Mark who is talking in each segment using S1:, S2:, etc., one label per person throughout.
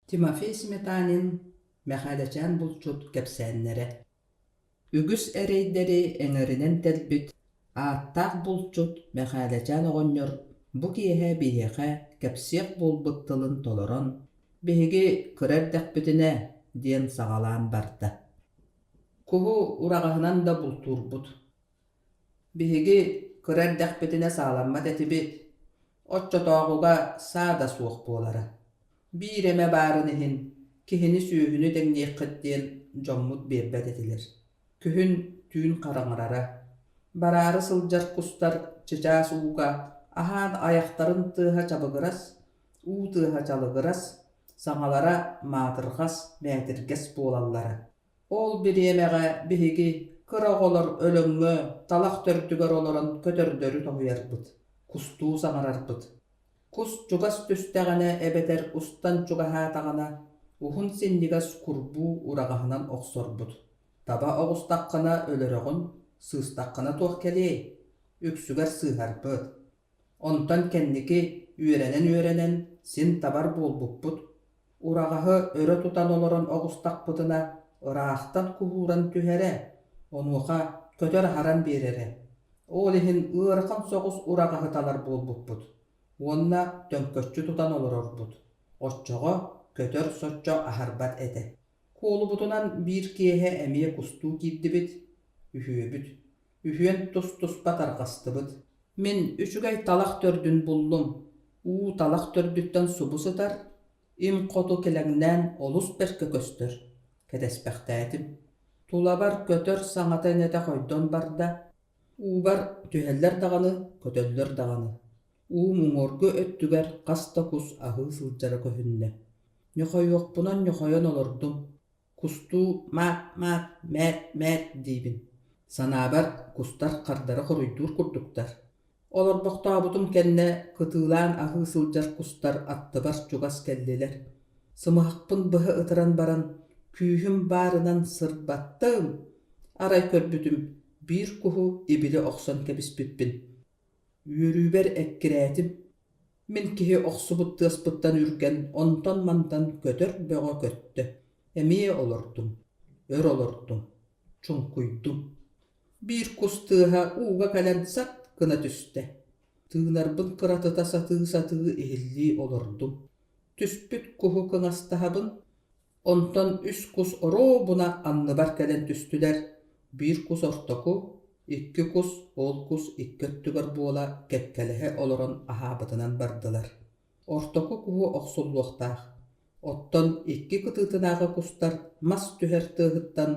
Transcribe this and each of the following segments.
S1: Тимофей Сметанин, Мэхээлэчээн булчут кэпсээннэрэ Үгүс эрэйдэри эҥэринэн тэлбит ааттаах булчут Мэхээлэчээн оҕонньор бу киэһэ биһиэхэ кэпсиэх буолбут тылын толорон, «Биһиги кыра эрдэхпитинэ» диэн саҕалаан барда. Куһу ураҕаһынан да бултуурбут. Биһиги кыра эрдэхпитинэ сааламмат этибит, оччотооҕуга саа да суох буолара. Биир эмэ баарын иһин киһини-сүөһүнү дэҥниэххит диэн дьоммут биэрбэт этилэр. Күһүн түүн хараҥарара. Бараары сылдьар кустар чычаас ууга аһаан айахтарын тыаһа чабыгырас, уу тыаһа чалыгырас, саҥалара маатырҕас, мээтиргэс буолаллара. Ол бириэмэҕэ биһиги кыра оҕолор өлөҥҥө талах төрдүгэр олорон көтөрдөрү тоһуйарбыт, кустуу саҥарарбыт. Кус чугас түстэҕинэ эбэтэр устан чугаһаатаҕына, уһун синньигэс курбуу ураҕаһынан охсорбут. Таба оҕустаххына өлөрөҕүн, сыыстаххына туох кэлиэй? Үксүгэр сыыһарбыт. Онтон кэнники үөрэнэн-үөрэнэн син табар буолбуппут. Ураҕаһы өрө тутан олорон оҕустахпытына ыраахтан куһууран түһэрэ, онуоха көтөр аһаран биэрэрэ. Ол иһин ыарахан соҕус ураҕаһы талар буолбуппут уонна төҥкөччү тутан олорорбут. Оччоҕо көтөр соччо аһарбат этэ. Куолубутунан биир киэһэ эмиэ кустуу киирдибит, үһүөбүт. Үһүөн тус-туспа тарҕастыбыт. Мин үчүгэй талах төрдүн буллум. Уу талах төрдүттэн субу сытар, им хоту килэҥнээн олус бэркэ көстөр. Кэтэспэхтээтим. Тулабар көтөр саҥата-иҥэтэ хойдон барда. Уубар түһэллэр даҕаны, көтөллөр даҕаны. Уу муҥургу өттүгэр хас да кус аһыы сылдьара көһүннэ. Ньохойуохпунан ньохойон олордум. Кустуу маат-маат, мээт-мээт диибин. Санаабар, кустар хардары хоруйдуур курдуктар. Олорбохтообутум кэннэ кытыылаан аһыы сылдьар кустар аттыбар чугас кэллилэр. Сымыһахпын быһа ытыран баран, күүһүм баарынан сырбаттым. Арай көрбүтүм, биир куһу ибили охсон кэбиспиппин. Үөрүүбэр эккирээтим. Мин киһи охсубут тыаспыттан үргэн, онтон-мантан көтөр бөҕө көттө. Эмиэ олордум, өр олордум, чуҥкуйдум. Биир кус тыаһа ууга кэлэн сат гына түстэ. Тыынарбын кыратыта сатыы-сатыы иһиллии олордум. Түспүт куһу кыҥастаһабын, Онтон үс кус оруобуна анныбар кэлэн түстүлэр, биир кус ортоку, икки кус ол кус икки өттүгэр буола кэккэлэһэ олорон аһаабытынан бардылар. Ортоку куһу охсуллуохтаах, оттон икки кытыытынааҕы кустар мас түһэр тыаһыттан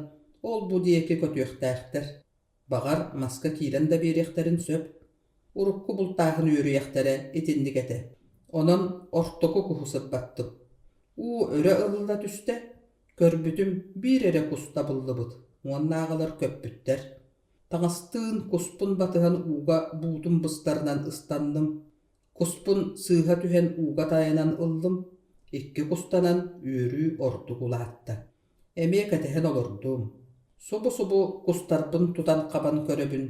S1: ол-бу диэки көтүөхтээхтэр. Баҕар, маска киирэн да биэриэхтэрин сөп. Урукку бултааһын үөрүйэхтэрэ итинник этэ. Онон ортоку куһу сырбаттым. Уу өрө ылылла түстэ, көрбүтүм биир эрэ кус табыллыбыт, уоннааҕылар көппүттэр. Таҥастыын куспун батыһан ууга буутум быстарынан ыстанным. Куспун сыыһа түһэн ууга тайанан ыллым, икки кустанан үөрүү ордук улаатта. Эмиэ кэтэһэн олордум. Субу-субу кустарбын тутан-хабан көрөбүн,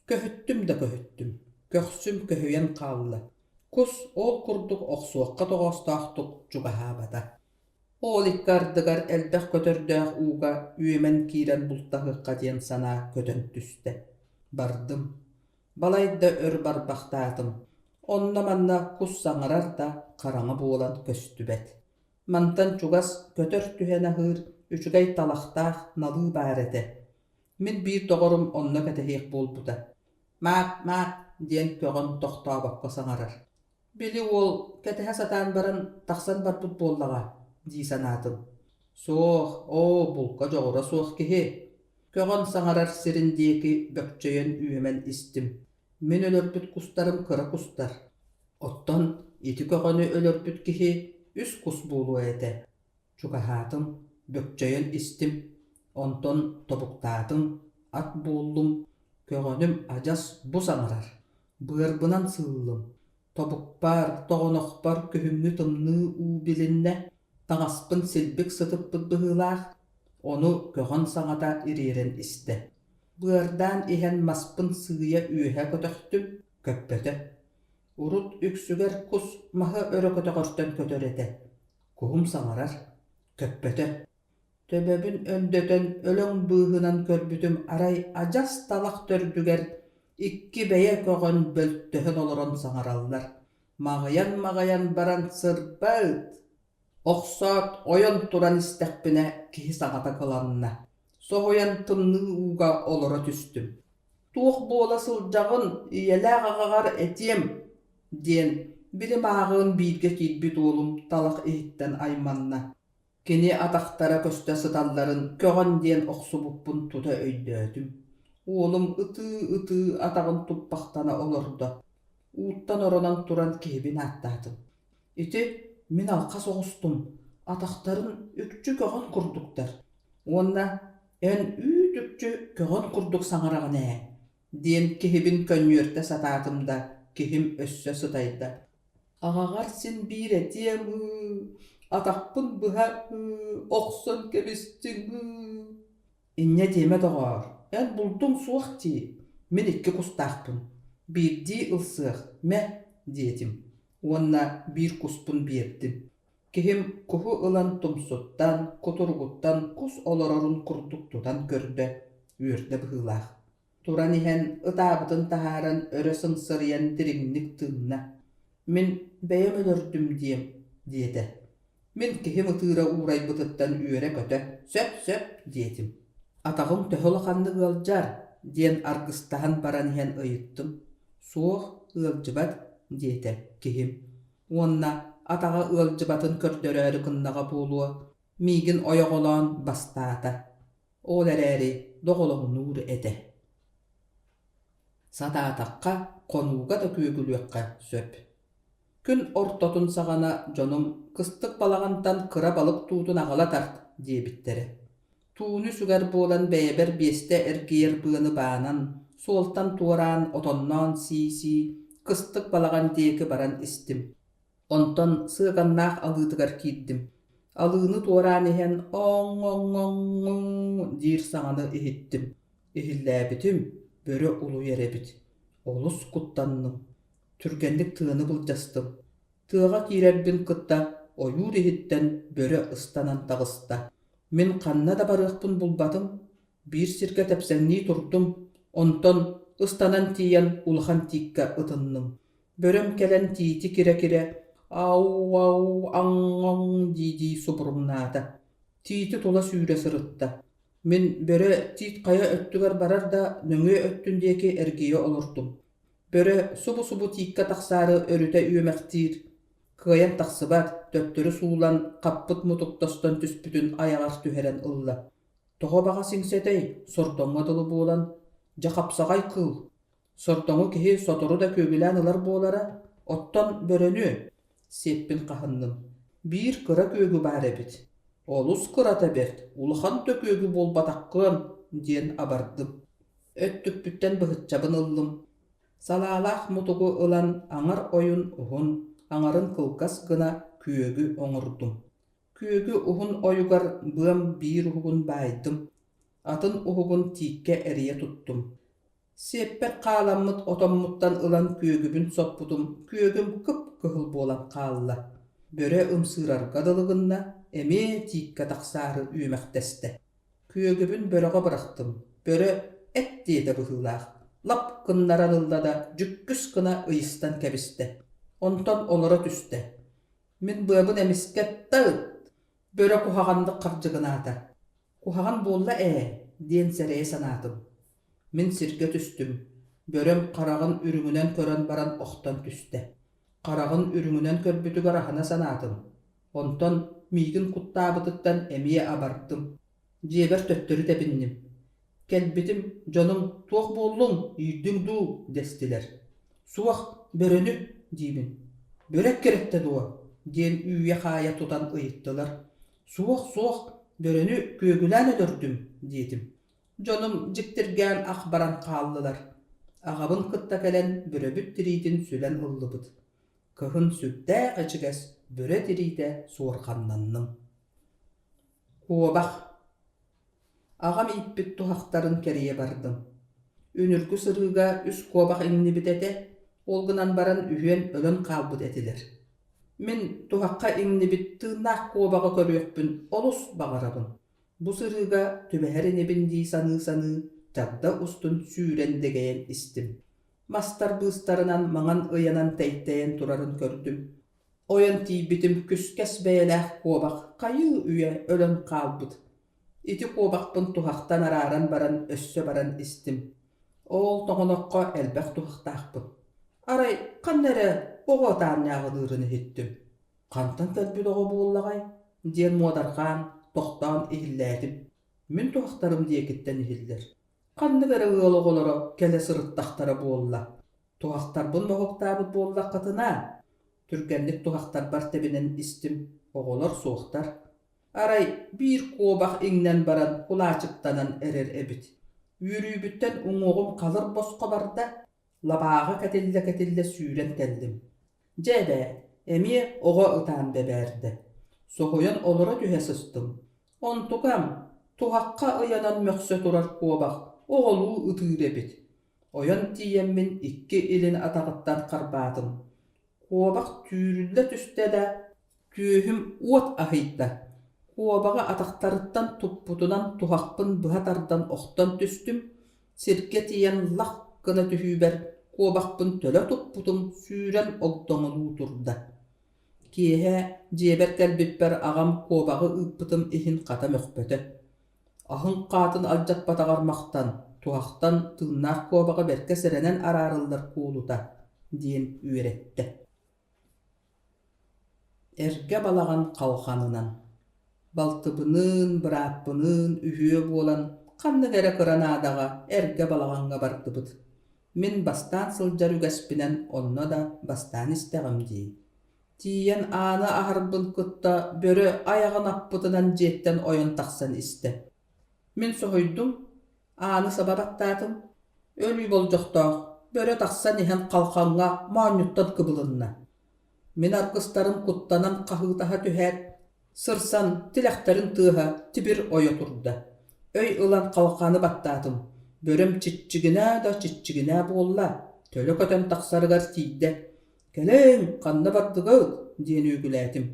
S1: көһүттүм да көһүттүм, көхсүм көһүйэн хаалла. Кус ол курдук охсуохха тоҕоостоохтук чугаһаабата. Ол икки ардыгар элбэх көтөрдөөх ууга үөмэн киирэн бултаһыахха диэн санаа көтөн түстэ. Бардым. Балайда өр барбахтаатым. Онно-манна кус саҥарар да хараҥа буолан көстүбэт. Мантан чугас көтөр түһэн аһыыр үчүгэй талахтаах налыы баар этэ. Мин биир доҕорум онно кэтэһиэх буолбута. «Маат, маат» диэн көҕөн тохтообокко саҥарар. Били уол кэтэһэ сатаан баран тахсан барбыт буоллаҕа дии санаатым. Суох, оо, булка дьоҕура суох киһи. Көҕөн саҥарар сирин диэки бөкчөйөн үөмэн истим. Мин өлөрбүт кустарым кыра кустар. Оттон ити көҕөнү өлөрбүт киһи үс кус буолуо этэ. Чугаһаатым, бөкчөйөн истим, онтон тобуктаатым, ат буоллум, көҕөнүм адьас бу саҥарар. Быарбынан сыыллым, тобукпар, тоҕонохпор күһүҥҥү тымныы уу билиннэ, таҥаспын силбик сытыппыт быһыылаах, ону көҕөн саҥата ириэрэн истэ. Быардаан иһэн маспын сыыйа үөһэ көтөхтүм, көппөтө. Урут үксүгэр кус маһы өрө көтөҕөртөн көтөр этэ. Куһум саҥарар, көппөтө. Төбөбүн өндөтөн өлөҥ быыһынан көрбүтүм арай адьас талах төрдүгэр икки бэйэ көҕөн бөлтөһөн олорон саҥараллар. Маҕыйан-маҕыйан баран сырба ыт Охсоот, ойон туран истэхпинэ киһи саҥата кыланна, соһуйан тымныы ууга олоро түстүм. «Туох буола сылдьаҕын, ийэлээх аҕаҕар этиэм» диэн били мааҕыын бииргэ киирбит уолум талах иһиттэн айманна. Кини атахтара көстө сыталларын көҕөн диэн охсубуппун тута өйдөөтүм. Уолум ытыы-ытыы атаҕын туппахтана олордо. Ууттан оронон туран киһибин ааттаатым. Ити мин алхас оҕустум, атахтарын үкчү көҕөн курдуктар уонна эн үүт-үкчү көҕөн курдук саҥараҕын ээ диэн киһибин көнньүөртэ сатаатым да, киһим өссө сытайда. Аҕаҕар син биир этиэм ыы, атахпын быһа ыы, охсон кэбистиҥ ыы. Инньэ диэмэ доҕоор, эн булдуҥ суох дии, мин икки кустаахпын, биирдии ылсыах, мэ диэтим уонна биир куспун биэрдим. Киһим куһу ылан тумсуттан, кутуругуттан кус олорорун курдук тутан көрдө, үөрдэ быһыылаах. Туран иһэн ытаабытын таһааран өрө сыҥсырыйан дириҥник тыынна. «Мин бэйэм өлөрдүм диэм» диэтэ. Мин киһим ытыыра уурайбытыттан үөрэ-көтө «сөп, сөп» диэтим. «Атаҕыҥ төһө улаханнык ыалдьар?» диэн аргыстаһан баран иһэн ыйыттым. «Суох, ыалдьыбат» диэтэ киһим уонна атаҕа ыалдьыбатын көрдөрөөрү гыннаҕа буолуо, миигин ойоҕолоон бастаата. Ол эрээри доҕолоҥнуур этэ. Сатаатахха, хонууга да күөгүлүөххэ сөп. Күн ортотун саҕана дьонум «Кыстык балаҕантан кыра балык туутун аҕала тарт» диэбиттэрэ. Тууну сүгэр буолан бэйэбэр биэстэ эргийэр быаны баанан, суолтан туораан, отонноон сии-сии, кыстык балаҕан диэки баран истим. Онтон сыаганнаах алыытыгар киирдим. Алыыны туораан иһэн «оҥ-оҥ-оҥ-ҥ» диир саҥаны иһиттим. Иһиллээбитим, бөрө улуйар эбит. Олус куттанным. Түргэнник тыаны былдьастым. Тыаҕа киирэрбин кытта ойуур иһиттэн бөрө ыстанан таҕыста. Мин ханна да барыахпын булбатым, биир сиргэ тэпсэҥнии турдум, онтон ыстанан тиийэн улахан тииккэ ытынным. Бөрөм кэлэн тиити кирэ-кирэ «ау-ау, аҥ-оҥ» дии-дии субуруҥнаата. Тиити тула сүүрэ сырытта. Мин бөрө тиит хайа өттүгэр барар да нөҥүө өттүн диэки эргийэ олордум. Бөрө субу-субу тииккэ тахсаары өрүтэ үөмэхтиир, кыайан тахсыбат, төттөрү суулан, хаппыт мутук тостон түспүтүн айаҕар түһэрэн ылла. Тоҕо баҕас иҥсэтэй, сордоҥҥо дылы буолан, дьэ хапсаҕай кыыл, сордоҥу киһи сотору да күөгүлээн ылар буолара, оттон бөрөнү сиэппин хаһынным. Биир кыра күөгү баар эбит. Олус кырата бэрт, улахан да күөгү буолбатаххыан диэн абардым. Өттүкпүттэн быһыччабын ыллым. Салаалаах мутугу ылан аҥар ойун уһун, аҥарын кылгас гына күөгү оҥордум. Күөгү уһун ойугар быам биир уһугун баайдым, атын уһугун тииккэ эрийэ туттум. Сиэппэр хааламмыт отоммуттан ылан күөгүбүн соппутум, күөгүм кып-кыһыл буолан хаалла. Бөрө ымсыырарга дылы гынна, эмиэ тииккэ тахсаары үөмэхтэстэ. Күөгүбүн бөрөҕө бырахтым, бөрө эт диэтэ быһыылаах, лап гыннаран ылла да дьүккүс гына ыйыстан кэбистэ. Онтон олоро түстэ. Мин быабын эмискэ та ыт, бөрө куһаҕаннык хардьыгынаата. Куһаҕан буолла ээ диэн сэрэйэ санаатым. Мин сиргэ түстүм, бөрөм хараҕын үрүҥүнэн көрөн баран охтон түстэ. Хараҕын үрүҥүнэн көрбүтүгэр аһына санаатым. Онтон миигин куттаабытыттан эмиэ абардым. Дьиэбэр төттөрү тэбинним. Кэлбитим, дьонум «Туох буоллуҥ, иирдиҥ дуу?» дэстилэр. «Суох, бөрөнү» диибин. «Бөрө эккирэттэ дуо?» диэн үүйэ-хаайа тутан ыйыттылар. «Суох, суох, бөрөнү күөгүлээн өлөрдүм» диэтим. Дьонум дьиктиргээн ах баран хааллылар. Аҕабын кытта кэлэн бөрөбүт тириитин сүлэн ыллыбыт. Кыһын сүрдээх ичигэс бөрө тириитэ суорҕаннанным. Куобах. Аҕам ииппит туһахтарын кэрийэ бардым. Үнүргү сырыыга үс куобах иҥнибит этэ, ол гынан баран үһүөн өлөн хаалбыт этилэр. Мин туһахха иҥнибит тыыннаах куобаҕы көрүөхпүн олус баҕарабын. Бу сырыыга түбэһэр инибин дии саныы-саныы чагда устун сүүрэн дэгэйэн истим. Мастар быыстарынан маҥан ыйанан тэйтэйэн турарын көрдүм. Ойон тиийбитим күскэс бэйэлээх куобах хайыы-үйэ өлөн хаалбыт. Ити куобахпын туһахтан арааран баран өссө баран истим. Ол тоҥоноххо элбэх туһахтаахпын. Арай ханна эрэ оҕо ытаанньааҕылыырын иһиттим. Хантан кэлбит оҕо буоллаҕай? диэн муодарҕаан, тохтоон иһиллээтим. Мин туһахтарым диэкиттэн иһиллэр. Ханнык эрэ ыал оҕолоро кэлэ сырыттахтара буолла. Туһахтарбын моһуоктаабыт буоллаххытына, түргэнник туһахтарбар тэбинэн истим, оҕолор суохтар. Арай биир куобах иҥнэн баран кулаачыктанан эрэр эбит. Үөрүүбүттэн уҥуоҕум халыр босхо барда, лабааҕа кэтиллэ-кэтиллэ сүүрэн кэллим. Дьэ эбээ, эмиэ оҕо ытаан бэбээрдэ. Соһуйан олоро түһэ сыстым. Онтукам, туһахха ыйанан мөхсө турар куобах оҕолуу ытыыр эбит. Ойон тиийэммин икки илин атаҕыттан харбаатым. Куобах түүрүллэ түстэ да, түөһүм уот аһыйда. Куобаҕы атахтарыттан туппутунан туһахпын быһа тардан охтон түстүм, сиргэ тиийэн лах гына түһүүбэр куобахпын төлө туппутум сүүрэн огдоҥолуу турда. Киэһэ дьиэбэр кэлбиппэр аҕам куобаҕы ыыппытым иһин хата мөхпөтө. Аһыҥ хаатын алдьаппатаҕар махтан, туһахтан тыыннаах куобаҕы бэркэ сэрэнэн араарыллар куолута, диэн үөрэттэ. Эргэ балаҕан халҕанынан Балтыбыныын, бырааппыныын үһүө буолан ханнык эрэ кыра наадаҕа эргэ балаҕаҥҥа бардыбыт. Мин бастаан сылдьар үгэспинэн онно да бастаан истэҕим дии. Тиийэн ааны аһарбын кытта бөрө айаҕын аппытынан дьиэттэн ойон тахсан истэ. Мин соһуйдум, ааны саба баттаатым. Өлүү болдьохтоох, бөрө тахсан иһэн халҕаҥҥа моонньуттан кыбылынна. Мин аргыстарым куттанан хаһыытаһа түһээт, сырсан тилэхтэрин тыаһа тибир ойо турда. Өй ылан халҕаны баттаатым. Бөрөм чиччигинээ да чиччигинээ буолла, төлө көтөн тахсарыгар тиийдэ. «Кэлиҥ, ханна бардыгыт?» диэн үөгүлээтим.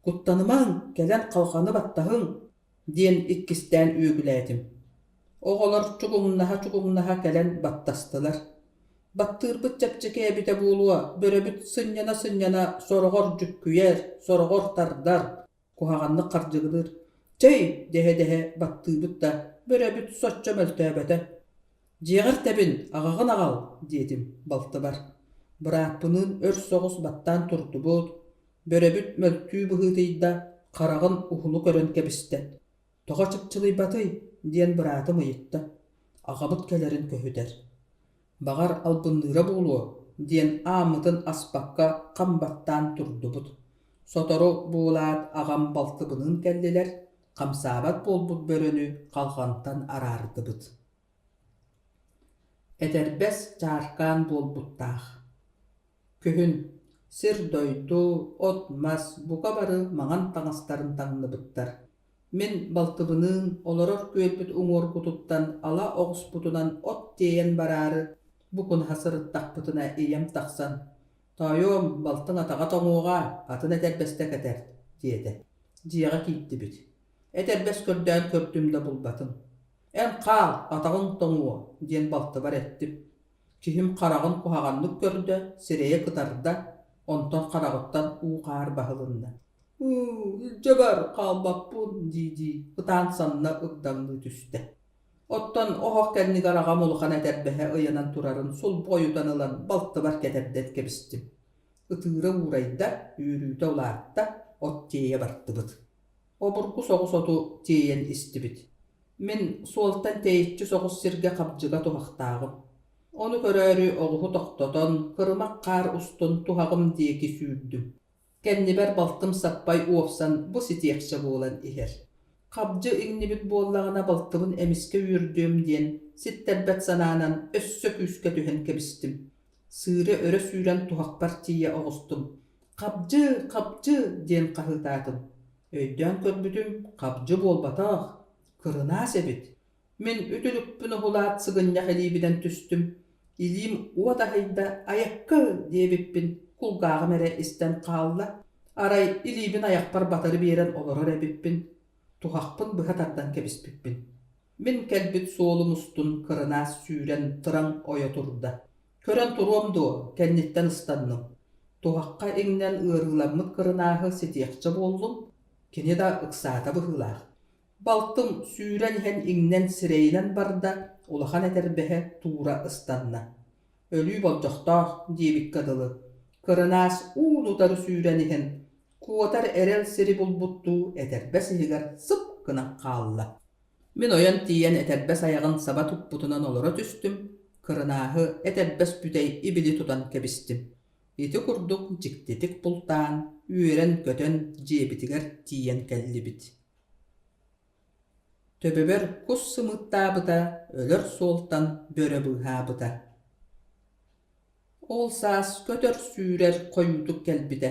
S1: «Куттанымаҥ, кэлэн халҕаны баттаһыҥ!» диэн иккистээн үөгүлээтим. Оҕолор чугуҥнаһа-чугуҥнаһа кэлэн баттастылар. Баттыырбыт чэпчэки эбитэ буолуо, бөрөбүт сынньана-сынньана сороҕор дьүккүйэр, сороҕор тардар, куһаҕаннык хардьыгыныыр. «Чэй!» дэһэ-дэһэ баттыыбыт да, бөрөбүт соччо мөлтөөбөтө. «Дьиэҕэр тэбин, аҕаҕын аҕал!» диэтим балтыбар. Бырааппыныын өр соҕус баттаан турдубут, бөрөбүт мөлтүү быһыытыйда, хараҕын уһулу көрөн кэбистэ. «Тоҕо чыпчылыйбатый?» диэн быраатым ыйытта. Аҕабыт кэлэрин көһүтэр. «Баҕар, албынныыра буолуо» диэн ааммытын аспакка хам баттаан турдубут. Сотору буолаат аҕам балтыбыныын кэллилэр, хамсаабат буолбут бөрөнү халҕантан араардыбыт. Этэрбэс чааркаан буолбуттаах. Күһүн сир-дойду, от-мас бука бары маҥан таҥастарын таҥныбыттар. Мин балтыбыныын олорор күөлбүт уҥуоргутуттан ала оҕуспутунан от тиэйэн бараары бу кунаһа сырыттахпытына ийэм тахсан «Тоойуом, балтыҥ атаҕа тоҥуоҕа, атын этэрбэстэ кэтэр» диэтэ. Дьиэҕэ киирдибит. Этэрбэс көрдөөн көрдүм да булбатым. «Эн хаал, атаҕыҥ тоҥуо» диэн балтыбар эттим. Киһим хараҕын куһаҕаннык көрдө, сирэйэ кытарда, онтон хараҕыттан уу-хаар баһылынна. «Ыы, илдьэ бар, хаалбаппын» дии-дии ытаан санна ыгдаҥныы түстэ. Оттон оһох кэннигэр аҕам улахан этэрбэһэ ыйанан турарын сулбу ойутан ылан балтыбар кэтэрдэн кэбистим. Ытыыра уурайда, үөрүүтэ улаатта, от тиэйэ бардыбыт. Обургу соҕус оту тиэйэн истибит. Мин суолтан тэйиччи соҕус сиргэ хабдьыга туһахтааҕым. Ону көрөөрү оҕуһу тохтотон, кырымах хаар устун туһаҕым диэки сүүрдүм. Кэннибэр балтым саппай уопсан бу ситиэхчэ буолан иһэр. Хабдьы иҥнибит буоллаҕына балтыбын эмискэ үөрдүөм диэн ситтэрбэт санаанан өссө күүскэ түһэн кэбистим. Сыыры өрө сүүрэн туһахпар тиийэ оҕустум. «Хабдьы, хабдьы!» диэн хаһыытаатым. Өйдөөн көрбүтүм, хабдьы буолбатах, кырынаас эбит. Мин үтүлүкпүн уһулаат сыгынньах илиибинэн түстүм. Илиим уот аһыйда, «Айакка!» диэбиппин кулгааҕым эрэ истэн хаалла. Арай илиибин айахпар батары биэрэн олорор эбиппин, туһахпын быһа тардан кэбиспиппин. Мин кэлбит суолум устун кырынаас сүүрэн тыраҥ ойо турда. Көрөн туруом дуо, кэнниттэн ыстанным. Туһахха иҥнэн ыарыыламмыт кырынааһы ситиэхчэ буоллум, кини да ыксаата быһыылаах. Балтым сүүрэн иһэн иҥнэн сирэйинэн барда, улахан этэрбэһэ туура ыстанна. Өлүү болдьохтоох диэбиккэ дылы, кырынаас уун-утары сүүрэн иһэн, куотар эрэл сири булбуттуу этэрбэс иһигэр сып гынан хаалла. Мин ойон тиийэн этэрбэс айаҕын саба туппутунан олоро түстүм, кырынааһы этэрбэс бүтэй ибили тутан кэбистим. Ити курдук дьиктитик бултаан, үөрэн-көтөн дьиэбитигэр тиийэн кэллибит. Төбөбөр кус сымыыттаабыта, өлөр суолтан бөрө быыһаабыта. Ол саас көтөр-сүүрэр хойуутук кэлбитэ.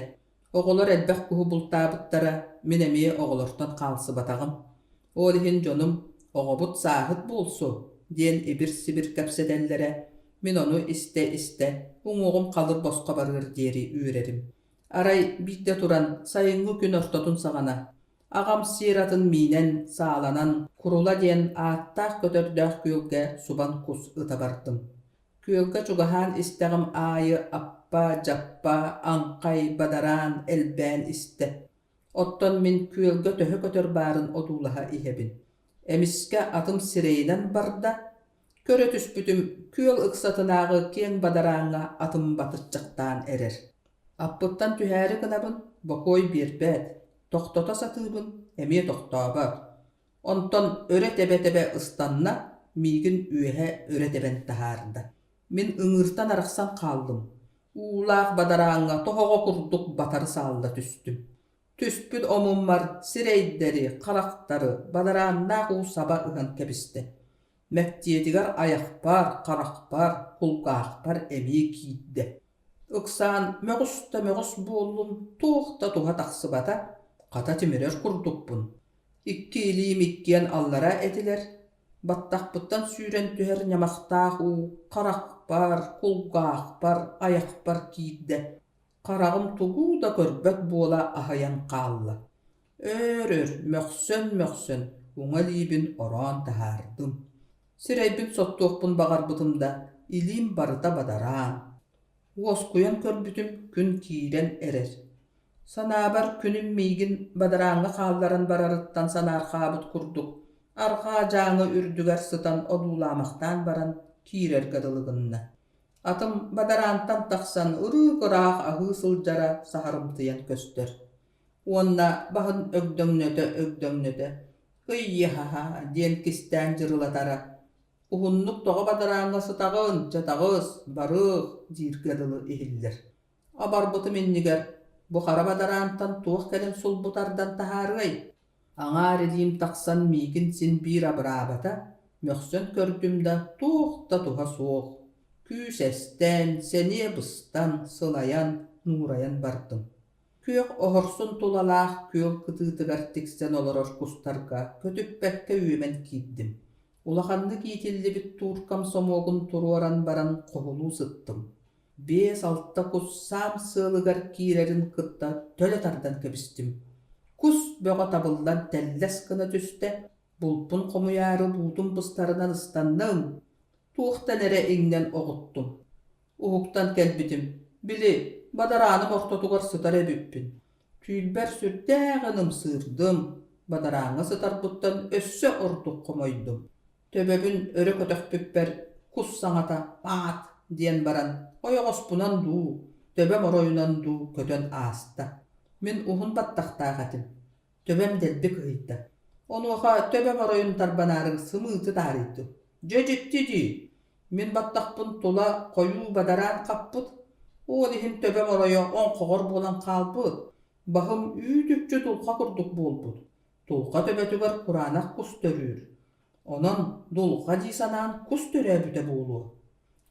S1: Оҕолор элбэх куһу бултаабыттара, мин эмиэ оҕолортон хаалсыбатаҕым. Ол иһин дьонум «Оҕобут сааһыт буолсу» диэн ибир-сибир кэпсэтэллэрэ, мин ону истэ-истэ уҥуоҕум халыр босхо барыар диэри үөрэрим. Арай биирдэ туран, сайыҥҥы күн ортотун саҕана, аҕам сиэр атын миинэн, сааланан Курула диэн ааттаах көтөрдөөх күөлгэ субан кус ыта бардым. Күөлгэ чугаһаан истэҕим аайы аппа, дьаппа, аҥхай, бадараан элбээн истэ. Оттон мин күөлгэ төһө көтөр баарын одуулаһа иһэбин. Эмискэ атым сирэйинэн барда, көрө түспүтүм күөл ыксатынааҕы киэҥ бадарааҥҥа атым батыччахтаан эрэр. Аппыттан түһээри гынабын, бокуой биэрбэт, тохтото сатыыбын, эмиэ тохтообот. Онтон өрө тэбэ-тэбэ ыстанна, миигин үөһэ өрө тэбэн таһаарда. Мин ыҥыыртан арахсан хааллым. Уулаах бадарааҥҥа тоһоҕо курдук батары саалла түстүм. Түспүт омуммар сирэйдэри, харахтары бадарааннаах уу саба ыһан кэбистэ. Мэктиэтигэр айахпар, харахпар, кулгаахпар эмиэ киирдэ. Ыксаан мөҕүс да мөҕүс буоллум, туох да туһа тахсыбата, хата тимирэр курдукпун. Икки илиим иккиэн аллара этилэр, баттахпыттан сүүрэн түһэр ньамахтаах уу харахпар, кулгаахпар, айахпар киирдэ. Хараҕым тугу да көрбөт буола аһыйан хаалла. Өөр-өр мөхсөн-мөхсөн уҥа илиибин ороон таһаардым. Сирэйбин соттуохпун баҕарбытым да, илиим барыта бадараан. Уоскуйан көрбүтүм күн киирэн эрэр. Санаабар күнүм миигин бадарааҥҥа хаалларан барарыттан санаарҕаабыт курдук, арҕаа дьааҥы үрдүгэр сытан одуулаамахтаан баран киирэргэ дылы гынна. Атым бадараантан тахсан ырыых-ыраах аһыы сылдьара саһарымтыйан көстөр. Уонна баһын өгдөҥнөтө-өгдөҥнөтө «Ыйыһаһа» диэн кистээн дьырылатара. Уһуннук тоҕо бадарааҥҥа сытаҕын, чэ таҕыс, барыах дииргэ дылы иһиллэр. Абарбытым иннигэр бу хара бадараантан туох кэлин сулбу тардан таһаарыай? Аҥаар илиим тахсан миигин син биир абыраабата, мөхсөн көрдүм да туох да туһа суох. Күүс эстэн, сэниэ быстан, сылайан, нуурайан бардым. Күөх оһорсун тулалаах күөл кытыытыгар тиксэн олорор кустарга көтүппэккэ үөмэн киирдим. Улаханнык иитиллибит тууркам сомуогун туруоран баран хоһулуу сыттым. Биэс-алта кус саам сыалыгар киирэрин кытта төлө тардан кэбистим. Кус бөҕө табыллан тэллэс гына түстэ, булпун хомуйаары буутум быстарынан ыстанным, туохтан эрэ иҥнэн оҕуттум. Уһуктан кэлбитим, били, бадарааным ортотугар сытар эбиппин. Түүлбэр сүрдээҕин ымсыырдым, бадарааҥҥа сытарбыттан өссө ордук хомойдум. Төбөбүн өрө көтөхпүппэр кус саҥата «Паат!» диэн баран ойоҕоспунан дуу, төбөм оройунан дуу көтөн ааста. Мин уһун баттахтаах этим, төбөм дэлби кыһыйда. Онуоха төбөм оройун тарбанаары сымыыты таарыйдым. Дьэ дьикти дии, мин баттахпын тула хойуу бадараан хаппыт, ол иһин төбөм оройо оҥхоҕор буолан хаалбыт, баһым үүт-үкчү дулҕа курдук буолбут. Дулҕа төбөтүгэр кураанах кус төрүүр. Онон дулҕа дии санаан кус төрөөбүтэ буолуо.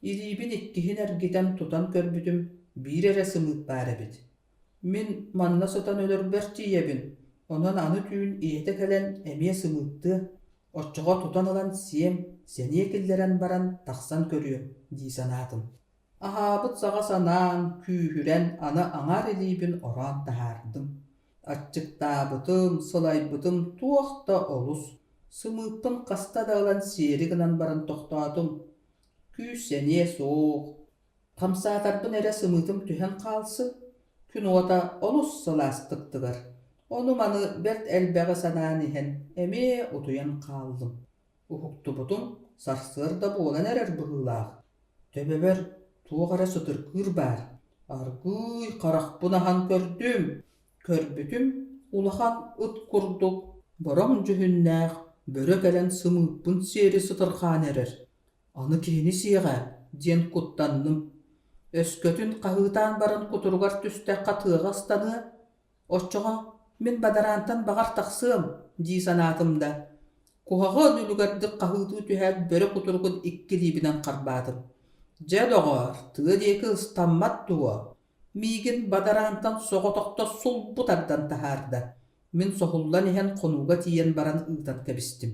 S1: Илиибин иккиһин эргитэн тутан көрбүтүм биир эрэ сымыыт баар эбит. Мин манна сытан өлөрбөр тиийэбин, онон аны түүн ийэтэ кэлэн эмиэ сымыыттыа, оччоҕо тутан ылан сиэм, сэниэ киллэрэн баран тахсан көрүөм дии санаатым. Аһаабыт саҕа санаан, күүһүрэн аны аҥаар илиибин ороон таһаардым. Аччыктаабытым, сылайбытым туох да олус. Сымыыппын хаста да ылан сиэри гынан баран тохтоотум. Күүс-сэниэ суох. Хамсаатарбын эрэ сымыытым түһэн хаалсы, күн уота олус сылаастык тыгар. Ону-маны бэрт элбэҕи санаан иһэн эмиэ утуйан хааллым. Уһуктубутум сарсыарда буолан эрэр быһыылаах. Төбөбөр туох эрэ сытыргыыр баар. Аргыый харахпын аһан көрдүм. Көрбүтүм, улахан ыт курдук бороҥ дьүһүннээх бөрө кэлэн сымыыппын сиэри сытырҕаан эрэр. Аны киһини сиэҕэ диэн куттанным. Өскөтүн хаһыытаан баран кутуругар түстэххэ тыаҕа ыстаныа, Оччоҕо мин бадараантан баҕар тахсыам дии санаатым да, куһаҕан үлүгэрдик хаһыытыы түһээт бөрө кутуругун икки илиибинэн харбаатым. Дьэ, доҕоор, тыа диэки ыстаммат дуо? Миигин бадараантан соҕотохто сулбу тардан таһаарда. Мин соһуллан иһэн хонууга тиийэн баран ыытан кэбистим.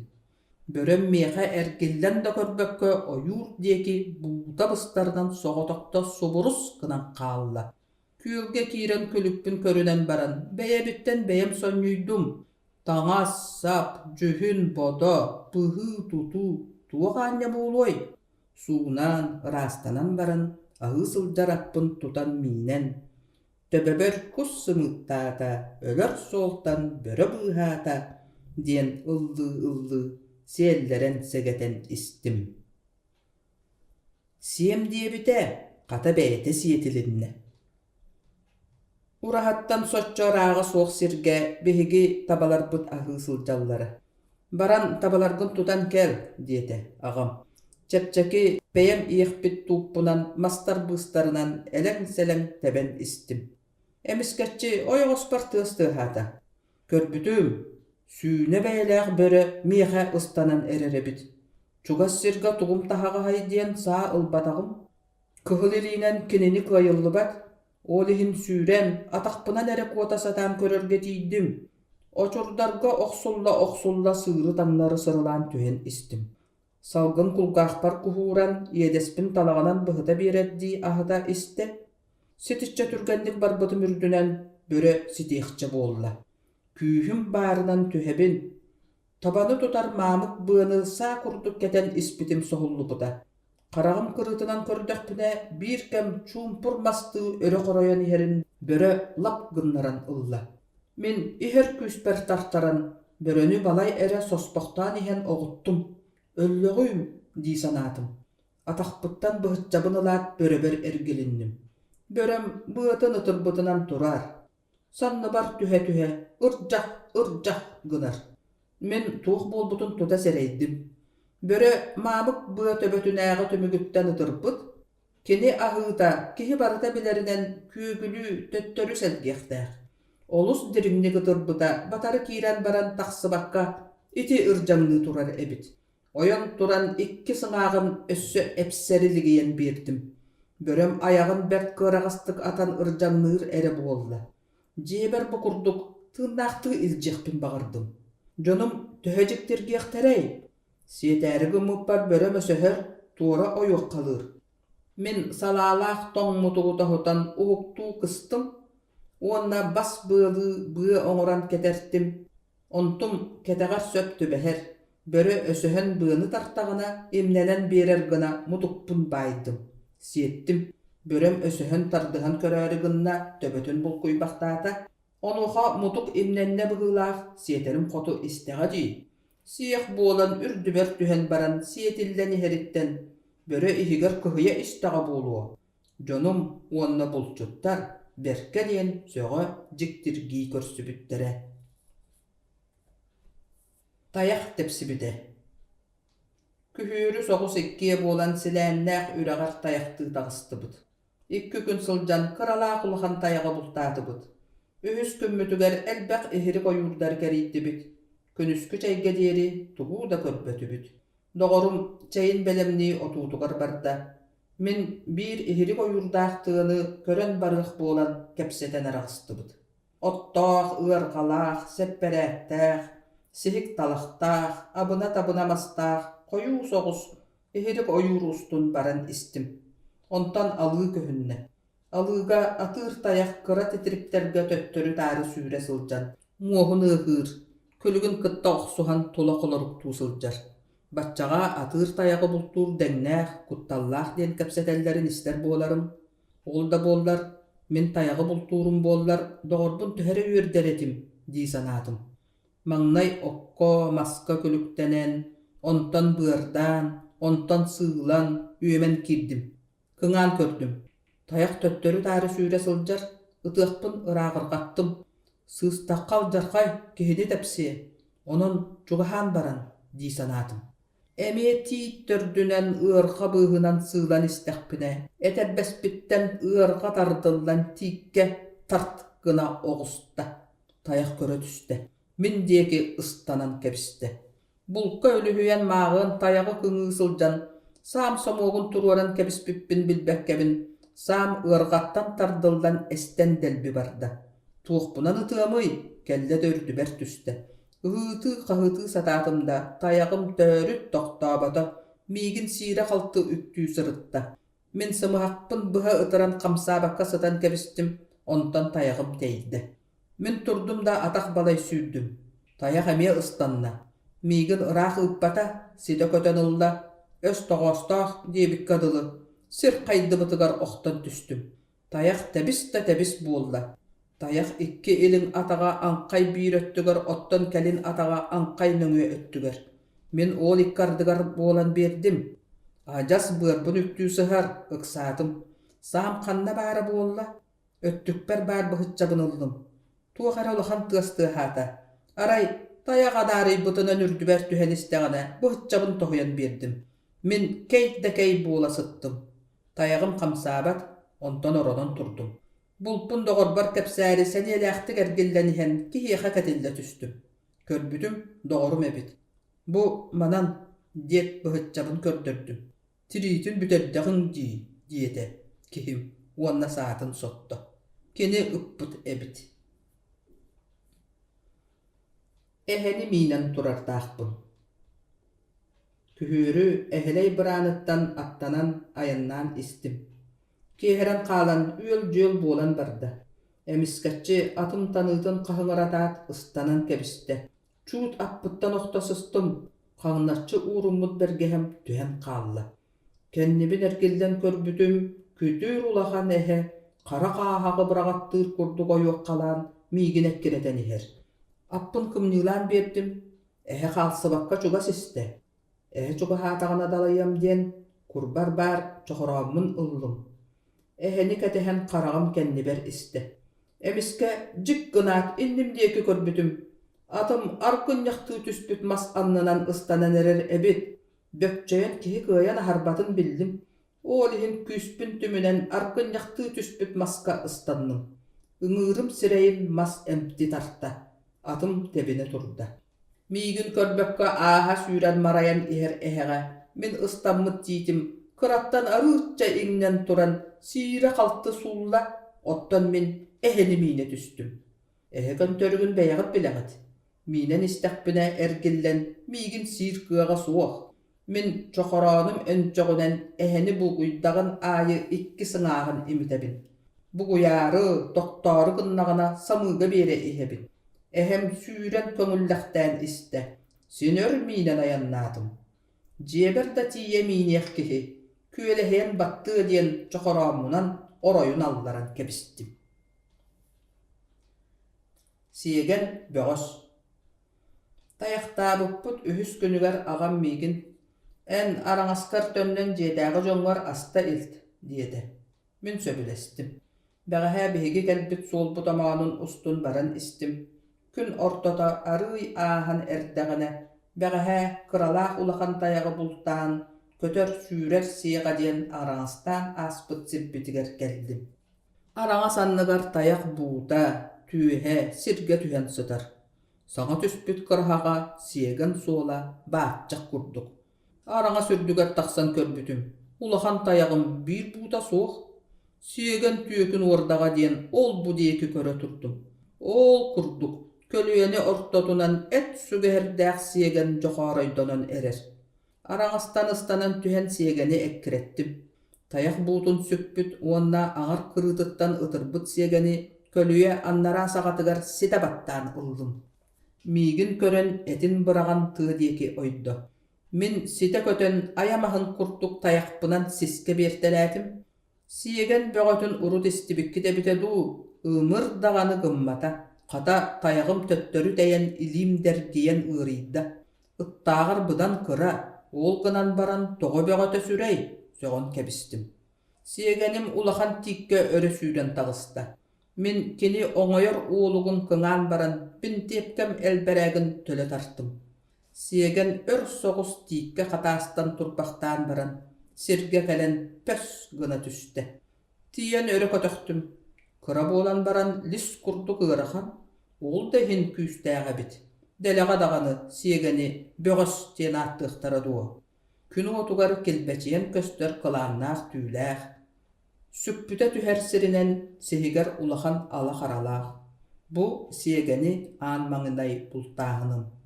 S1: Бөрөм миэхэ эргиллэн да көрбөккө ойуур диэки буута быстарынан соҕотохто субурус гынан хаалла. Күөлгэ киирэн күлүкпүн көрүнэн баран, бэйэбиттэн бэйэм сонньуйдум: таҥас-сап, дьүһүн-бодо, быһыы-тутуу туох аанньа буолуой? Суунан, ыраастанан баран, аһыы сылдьар аппын тутан миинэн, төбөбөр кус сымыыттаата, өлөр суолтан бөрө быыһаата диэн ыллыы-ыллыы сиэллэрэн сэгэтэн истим. Сиэм диэбитэ, хата бэйэтэ сиэтилиннэ. Ураһаттан соччо ырааҕа суох сиргэ биһиги табаларбыт аһыы сылдьаллара. «Баран табаларгын тутан кэл» диэтэ аҕам. Чэпчэки бэйэм иэхпит тууппунан мастар быыстарынан элэҥ-сэлэҥ тэбэн истим. Эмискэччи ойоҕоспор тыас тыаһаата. Көрбүтүм, сүүнэ бэйэлээх бөрө миэхэ ыстанан эрэр эбит. Чугас сиргэ тугум таһаҕаһай диэн саа ылбатаҕым. Кыһыл илиинэн кинини кыайыллыбат, ол иһин сүүрэн, атахпынан эрэ куота сатаан көрөргө тиийдим. Очурдарга охсулла-охсулла сыыры таҥнары сырылаан түһэн истим. Салгын кулгаахпар куһууран, иэдэспин талаҕынан быһыта биэрэрдии аһыта истэ. Ситиччэ түргэнник барбытым үрдүнэн бөрө ситиэхчэ буолла. Күүһүм баарынан түһэбин. Табаны тутар маамык быаны саа курдук кэтэн испитим соһуллубута. Хараҕым кырыытынан көрдөхпүнэ, биир кэм чуумпур мастыы өрө хоройон иһэрин бөрө лап гыннаран ылла. Мин иһэр күүспэр тартаран, бөрөнү балай эрэ соспохтоон иһэн оҕуттум, өллөҕүүм дии санаатым. Атахпыттан быһыччабын ылаат бөрөбөр эргилинним. Бөрөм быатын ытырбытынан турар, санныбар түһэ-түһэ ырдьах, ырдьах гынар. Мин туох буолбутун тута сэрэйдим. Бөрө маамык быа төбөтүнээҕи түмүгүттэн ытырбыт, кини аһыыта киһи барыта билэринэн күөгүлүү төттөрү сэлгиэхтээх. Олус дириҥник ытырбыта батары киирэн баран тахсыбакка ити ырдьаҥныы турар эбит. Ойон туран икки сыҥааҕын өссө эпсэри лигийэн биэрдим. Бөрөм айаҕын бэрт кыараҕастык атан ырдьаҥныыр эрэ буолла. Дьиэбэр бу курдук тыыннаахтыы илдьиэхпин баҕардым. Дьонум төһө дьиктиргиэхтэрэй? Сиэтээри гыммыппар бөрөм өсөһөр, туора ойуоххалыыр. Мин салаалаах тоҥ мутугу тоһутан уһуктуу кыстым уонна бас быалыы быа оҥорон кэтэртим. Онтум кэтэҕэр сөп түбэһэр, бөрө өсөһөн быаны тартаҕына имнэнэн биэрэр гына мутукпун баайдым, сиэттим. Бөрөм өсөһөн тардыһан көрөөрү гынна, төбөтүн булкуйбахтаата. Онуоха мутук имнэннэ быһыылаах, сиэтэрим хоту истэҕэ дии. Сиэх буолан үрдүбэр түһэн баран сиэтиллэн иһэриттэн бөрө иһигэр кыһыйа истэҕэ буолуо. Дьонум уонна булчуттар бэркэ диэн сөҕө дьиктиргии көрсүбүттэрэ. Тайах тэпсибитэ. Күһүөрү соҕус иккиэ буолан Силээннээх үрэҕэр тайахтыы таҕыстыбыт. Икки күн сылдьан кыралаах улахан тайаҕы бултаатыбыт. Үһүс күммүтүгэр элбэх иһирик ойуурдары кэрийдибит. Күнүскү чэйгэ диэри тугу да көрбөтүбүт. Доҕорум чэйин бэлэмнии отуутугар барда. Мин биир иһирик ойуурдаах тыаны көрөн барыах буолан кэпсэтэн араҕыстыбыт. Оттоох, ыарҕалаах, сэппэрээктээх, сиһик талахтаах, абына-табына мастаах хойуу соҕус иһирик ойуур устун баран истим. Онтон алыы көһүннэ. Алыыга атыыр тайах кыра титириктэргэ төттөрү-таары сүүрэ сылдьан, муоһун ыаһыыр, күлүгүн кытта охсуһан тула холоруктуу сылдьар. Баччаҕа атыыр тайаҕы бултуур дэҥнээх, кутталлаах диэн кэпсэтэллэрин истэр буоларым. Ол да буоллар, мин тайаҕы бултуурум буоллар, доҕорбун төһө эрэ үөрдэр этим дии санаатым. Маҥнай окко, маска күлүктэнэн, онтон быардаан, онтон сыылан, үөмэн киирдим. Кыҥаан көрдүм. Тайах төттөрү-таары сүүрэ сылдьар, ытыахпын ырааҕырҕаттым. Сыыстахха алдьархай, киһини тэпсиэ, онон чугаһаан баран дии санаатым. Эмиэ тиит төрдүнэн ыарҕа быыһынан сыылан истэхпинэ, этэрбэспиттэн ыарҕа тардыллан тииккэ тарт гына оҕуста. Тайах көрө түстэ, мин диэки ыстанан кэбистэ. Булка үлүһүйэн мааҕын тайаҕы кыҥыы сылдьан, саам сомуогун туруоран кэбиспиппин билбэккэбин, саам ыарҕаттан тардыллан эстэн дэлби барда. Туохпунан ытыамый, кэллэ да үрдүбэр түстэ. Ыһыытыы-хаһыытыы сатаатым да, тайаҕым төрүт тохтообото, миигин сиирэ-халты үктүү сырытта. Мин сымыһахпын быһа ытыран хамсаабакка сытан кэбистим, онтон тайаҕым тэйдэ. Мин турдум да атах балай сүүрдүм. Тайах эмиэ ыстанна. Миигин ыраах ыыппата, ситэ көтөн ылла, өс тоҕоостоох диэбиккэ дылы, сир хайдыбытыгар охтон түстүм. Тайах тэбис да тэбис буолла. Тайах икки илин атаҕа аҥхай биир өттүгэр, оттон кэлин атаҕа аҥхай нөҥүө өттүгэр. Мин ол икки ардыгар буолан биэрдим. Адьас быарбын үктүү сыһар, ыксаатым. Саам ханна баара буолла? Өттүкпэр баар быһыччабын ыллым. Туох эрэ улахан тыас тыаһаата. Арай, тайах адаарыйбытынан үрдүбэр түһэн истэҕинэ, быһыччабын тоһуйан биэрдим. Мин кэй да кэй буола сыттым. Тайаҕым хамсаабат, онтон оронон турдум. Булпун доҕорбор кэпсээри сэниэлээхтик эргиллэн иһэн киһиэхэ кэтиллэ түстүм. Көрбүтүм, доҕорум эбит. Бу манан, диэт быһыччабын көрдөрдүм. Тириитин бүтэрдэҕиҥ дии, диэтэ киһим уонна саатын сотто. Кини ыппыт эбит. Эһэни миинэн турардаахпын. Күһүөрү Эһэлэй бырааныттан аттанан айаннаан истим. Киэһэрэн хаалан үөл-дьүөл буолан барда. Эмискэччи атым таныытын хаһыҥыратаат ыстанан кэбистэ. Чуут аппыттан охто сыстым, хаҥначчы ууруммут бэргэһэм түһэн хаалла. Кэннибин эргиллэн көрбүтүм, күтүр улахан эһэ хара хааһаҕы быраҕаттыыр курдук ойуоххалаан миигин эккирэтэн иһэр. Аппын кымньыылаан биэрдим, эһэ хаалсыбакка чугас истэ. Эһэ чугаһаатаҕына далайыам диэн, курбар баар чохорооммун ыллым. Эһэни кэтэһэн хараҕым кэннибэр истэ. Эмискэ дьик гынаат инним диэки көрбүтүм, атым аргынньахтыы түспүт мас аннынан ыстанан эрэр эбит. Бөкчөйөн киһи кыайан аһарбатын биллим. Ол иһин күүспүн түмүнэн аргынньахтыы түспүт маска ыстанным. Ыҥыырым сирэйин мас эмти тарта, атым тэбинэ турда. Миигин көрбөккө ааһа сүүрэн марайан иһэр эһэҕэ мин ыстаммыт тиитим кыраттан арыычча иҥнэн туран сиирэ-халты суулла, оттон мин эһэни миинэ түстүм. Эһэ көнтөрүгүн бэйэҕит билэҕит. Миинэн истэхпинэ эргиллэн миигин сиир кыаҕа суох. Мин чохороонум өнчөҕүнэн эһэни булгуйдаҕын аайы икки сыҥааҕын имитэбин. Бугуйаары, тохтоору гыннаҕына самыыга биэрэ иһэбин. Эһэм сүүрэн көҥүллэхтээн истэ. Син өр миинэн айаннаатым. Дьиэбэр да тиийэ мииниэх киһи, күөлэһийэн баттыа диэн чохорооммунан оройун алларан кэбистим. Сиэгэн бөҕөс Тайахтаабыппыт үһүс күнүгэр аҕам миигин: «Эн араҥаскар төннөн дьиэтээҕи дьоҥҥор аста илт» диэтэ. Мин сөбүлэстим. Бэҕэһээ биһиги кэлбит суолбут омоонун устун баран истим. Күн ортото арыый ааһан эрдэҕинэ, бэҕэһээ кыралаах улахан тайаҕы бултаан, көтөр-сүүрэр сиэҕэ диэн араҥастаан ааспыт сирбитигэр кэллим. Араҥас анныгар тайах буута, түөһэ сиргэ түһэн сытар. Саҥа түспүт кыраһаҕа сиэгэн суола бааччах курдук. Араҥас үрдүгэр тахсан көрбүтүм, улахан тайаҕым биир буута суох. Сиэгэн түөкүн уордаҕа диэн ол-бу диэки көрө турдум. Ол курдук көлүөнэ ортотунан эт сүгэһэрдээх сиэгэн дьохооройдонон эрэр. Араҥастан ыстанан түһэн сиэгэни эккирэттим. Тайах буутун сүкпүт уонна аҥар кырыытыттан ытырбыт сиэгэни көлүйэ аннараа саҕатыгар ситэ баттаан ыллым. Миигин көрөн этин быраҕан тыа диэки ойдо. Мин ситэ көтөн айа маһын курдук тайахпынан сискэ биэртэлээтим. Сиэгэн бөҕөтүн урут истибиккит эбитэ дуу, ымыр даҕаны гыммата, хата тайаҕым төттөрү тэйэн илиим дэргийэн ыарыйда. Ыттааҕар быдан кыра, ол гынан баран тоҕо бөҕөтө сүрэй, сөҕөн кэбистим. Сиэгэним улахан тииккэ өрө сүүрэн таҕыста. Мин кини оҥойор уолугун кыҥаан баран бинтиэпкэм элбэрээгин төлө тартым. Сиэгэн өр соҕус тииккэ хатаастан турбахтаан баран, сиргэ кэлэн пөс гына түстэ. Тиийэн өрө көтөхтүм. Кыра буолан баран лис курдук ыарахан, ол да иһин күүстээх эбит. Дэлэҕэ даҕаны сиэгэни бөҕөс диэн ааттыахтара дуо? Күн уотугар килбэчийэн көстөр кылааннаах түүлээх, сүкпүтэ түһэр сиринэн сиһигэр улахан ала харалаах. Бу сиэгэни аан маҥнай бултааһыным.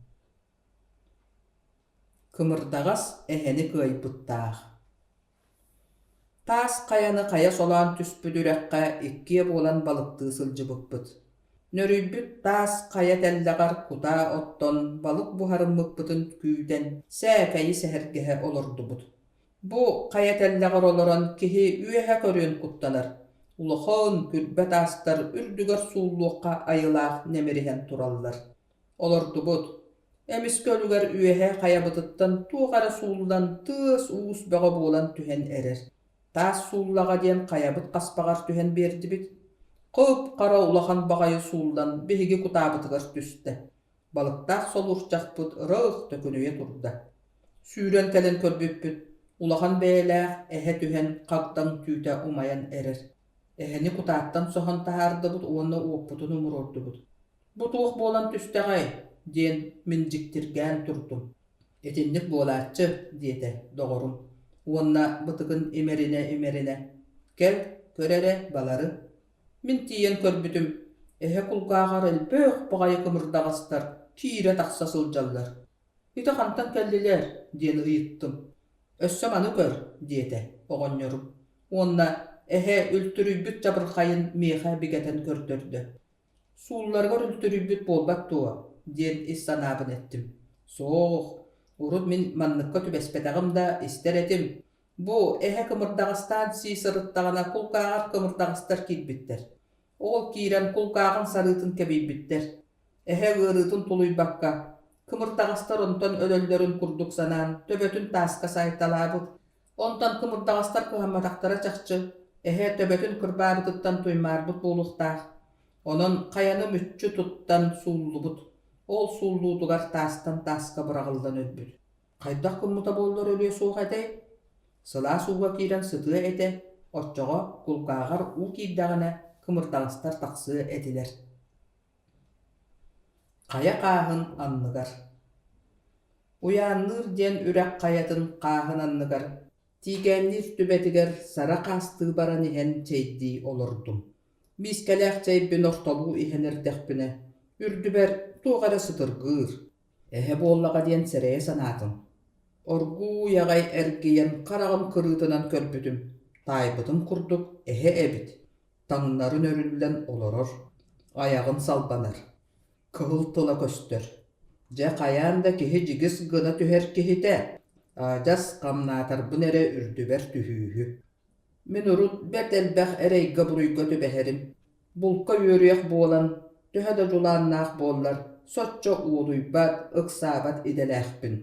S1: Кымырдаҕас эһэни кыайбыттаах. Таас хайаны хайа солоон түспүт үрэххэ иккиэ буолан балыктыы сылдьыбыппыт. Нөрүйбүт таас хайа тэллэҕэр кутаа оттон балык буһарыммыппытын күүтэн сээкэйи сэһэргэһэ олордубут. Бу хайа тэллэҕэр олорон киһи үөһэ көрүөн куттанар, улахан күрбэ таастар үрдүгэр сууллуохха айылаах нэмириһэн тураллар. Олордубут. Эмискэ үлүгэр үөһэ хайабытыттан туох эрэ сууллан тыас-уус бөҕө буолан түһэн эрэр. Таас сууллаҕа диэн хайабыт хаспаҕар түһэн биэрдибит. Кып-хара улахан баҕайы сууллан биһиги кутаабытыгар түстэ. Балыктаах солуурчахпыт ырых төкүнүйэ турда. Сүүрэн кэлэн көрбүппүт, улахан бэйэлээх эһэ түһэн хагдаҥ түүтэ умайан эрэр. Эһэни кутааттан соһон таһаардыбыт уонна уоппутун умуруордубут. Бу туох буолан түстэҕэй? диэн мин дьиктиргээн турдум. Итинник буолааччы, диэтэ доҕорум уонна бытыгын имэринэ-имэринэ, кэл, көр эрэ балары. Мин тиийэн көрбүтүм, эһэ кулгааҕар элбэх баҕайы кымырдаҕастар киирэ-тахса сылдьаллар. Ити хантан кэллилэр? диэн ыйыттым. Өссө маны көр, диэтэ оҕонньорум уонна эһэ үлтүрүйбүт чабырҕайын миэхэ бигэтэн көрдөрдө. Суулларыгар үлтүрүйбүт буолбат дуо? диэн ис санаабын эттим. Суох, урут мин манныкка түбэспэтэҕим да истэр этим. Бу эһэ кымырдаҕастаан сии сырыттаҕына кулгааҕар кымырдаҕастар киирбиттэр. Ол киирэн кулгааҕын сарыытын кэбийбиттэр. Эһэ ыарыытын тулуйбакка, кымырдаҕастар онтон өлөллөрүн курдук санаан, төбөтүн тааска саайталаабыт. Онтон кымырдаҕастар кыһамматахтара чахчы, эһэ төбөтүн кырбаабытыттан туймаарбыт буолуохтаах. Онон хайаны мүччү туттан сууллубут, ол сууллуутугар таастан тааска быраҕыллан өлбүт. Хайдах гыммыта буоллар өлүө суох этэй? Сылаас ууга киирэн сытыа этэ, оччоҕо кулгааҕар уу киирдэҕинэ кымырдаҕастар тахсыа этилэр. Хайа хааһын анныгар Уйаанныыр диэн үрэх хайатын хааһын анныгар Тиикээнниир түбэтигэр сара хаастыы баран иһэн чэйдии олордум. Миискэлээх чэйбин ортолуу иһэн эрдэхпинэ, үрдүбэр туох эрэ сытыргыыр, эһэ буоллаҕа диэн сэрэйэ санаатым. Оргууй аҕай эргийэн хараҕым кырыытынан көрбүтүм, таайбытым курдук эһэ эбит, таҥнары нөрүллэн олорор, айаҕын салбанар, кыһыл тыла көстөр. Дьэ хайаан да киһи дьигис гына түһэр киһитэ, адьас хамнаатарбын эрэ үрдүбэр түһүүһү. Мин урут бэрт элбэх эрэйгэ-буруйга түбэһэрим. Булка үөрүйэх буолан, төһө да дьулааннаах буоллар, соччо уолуйбат, ыксаабат идэлээхпин.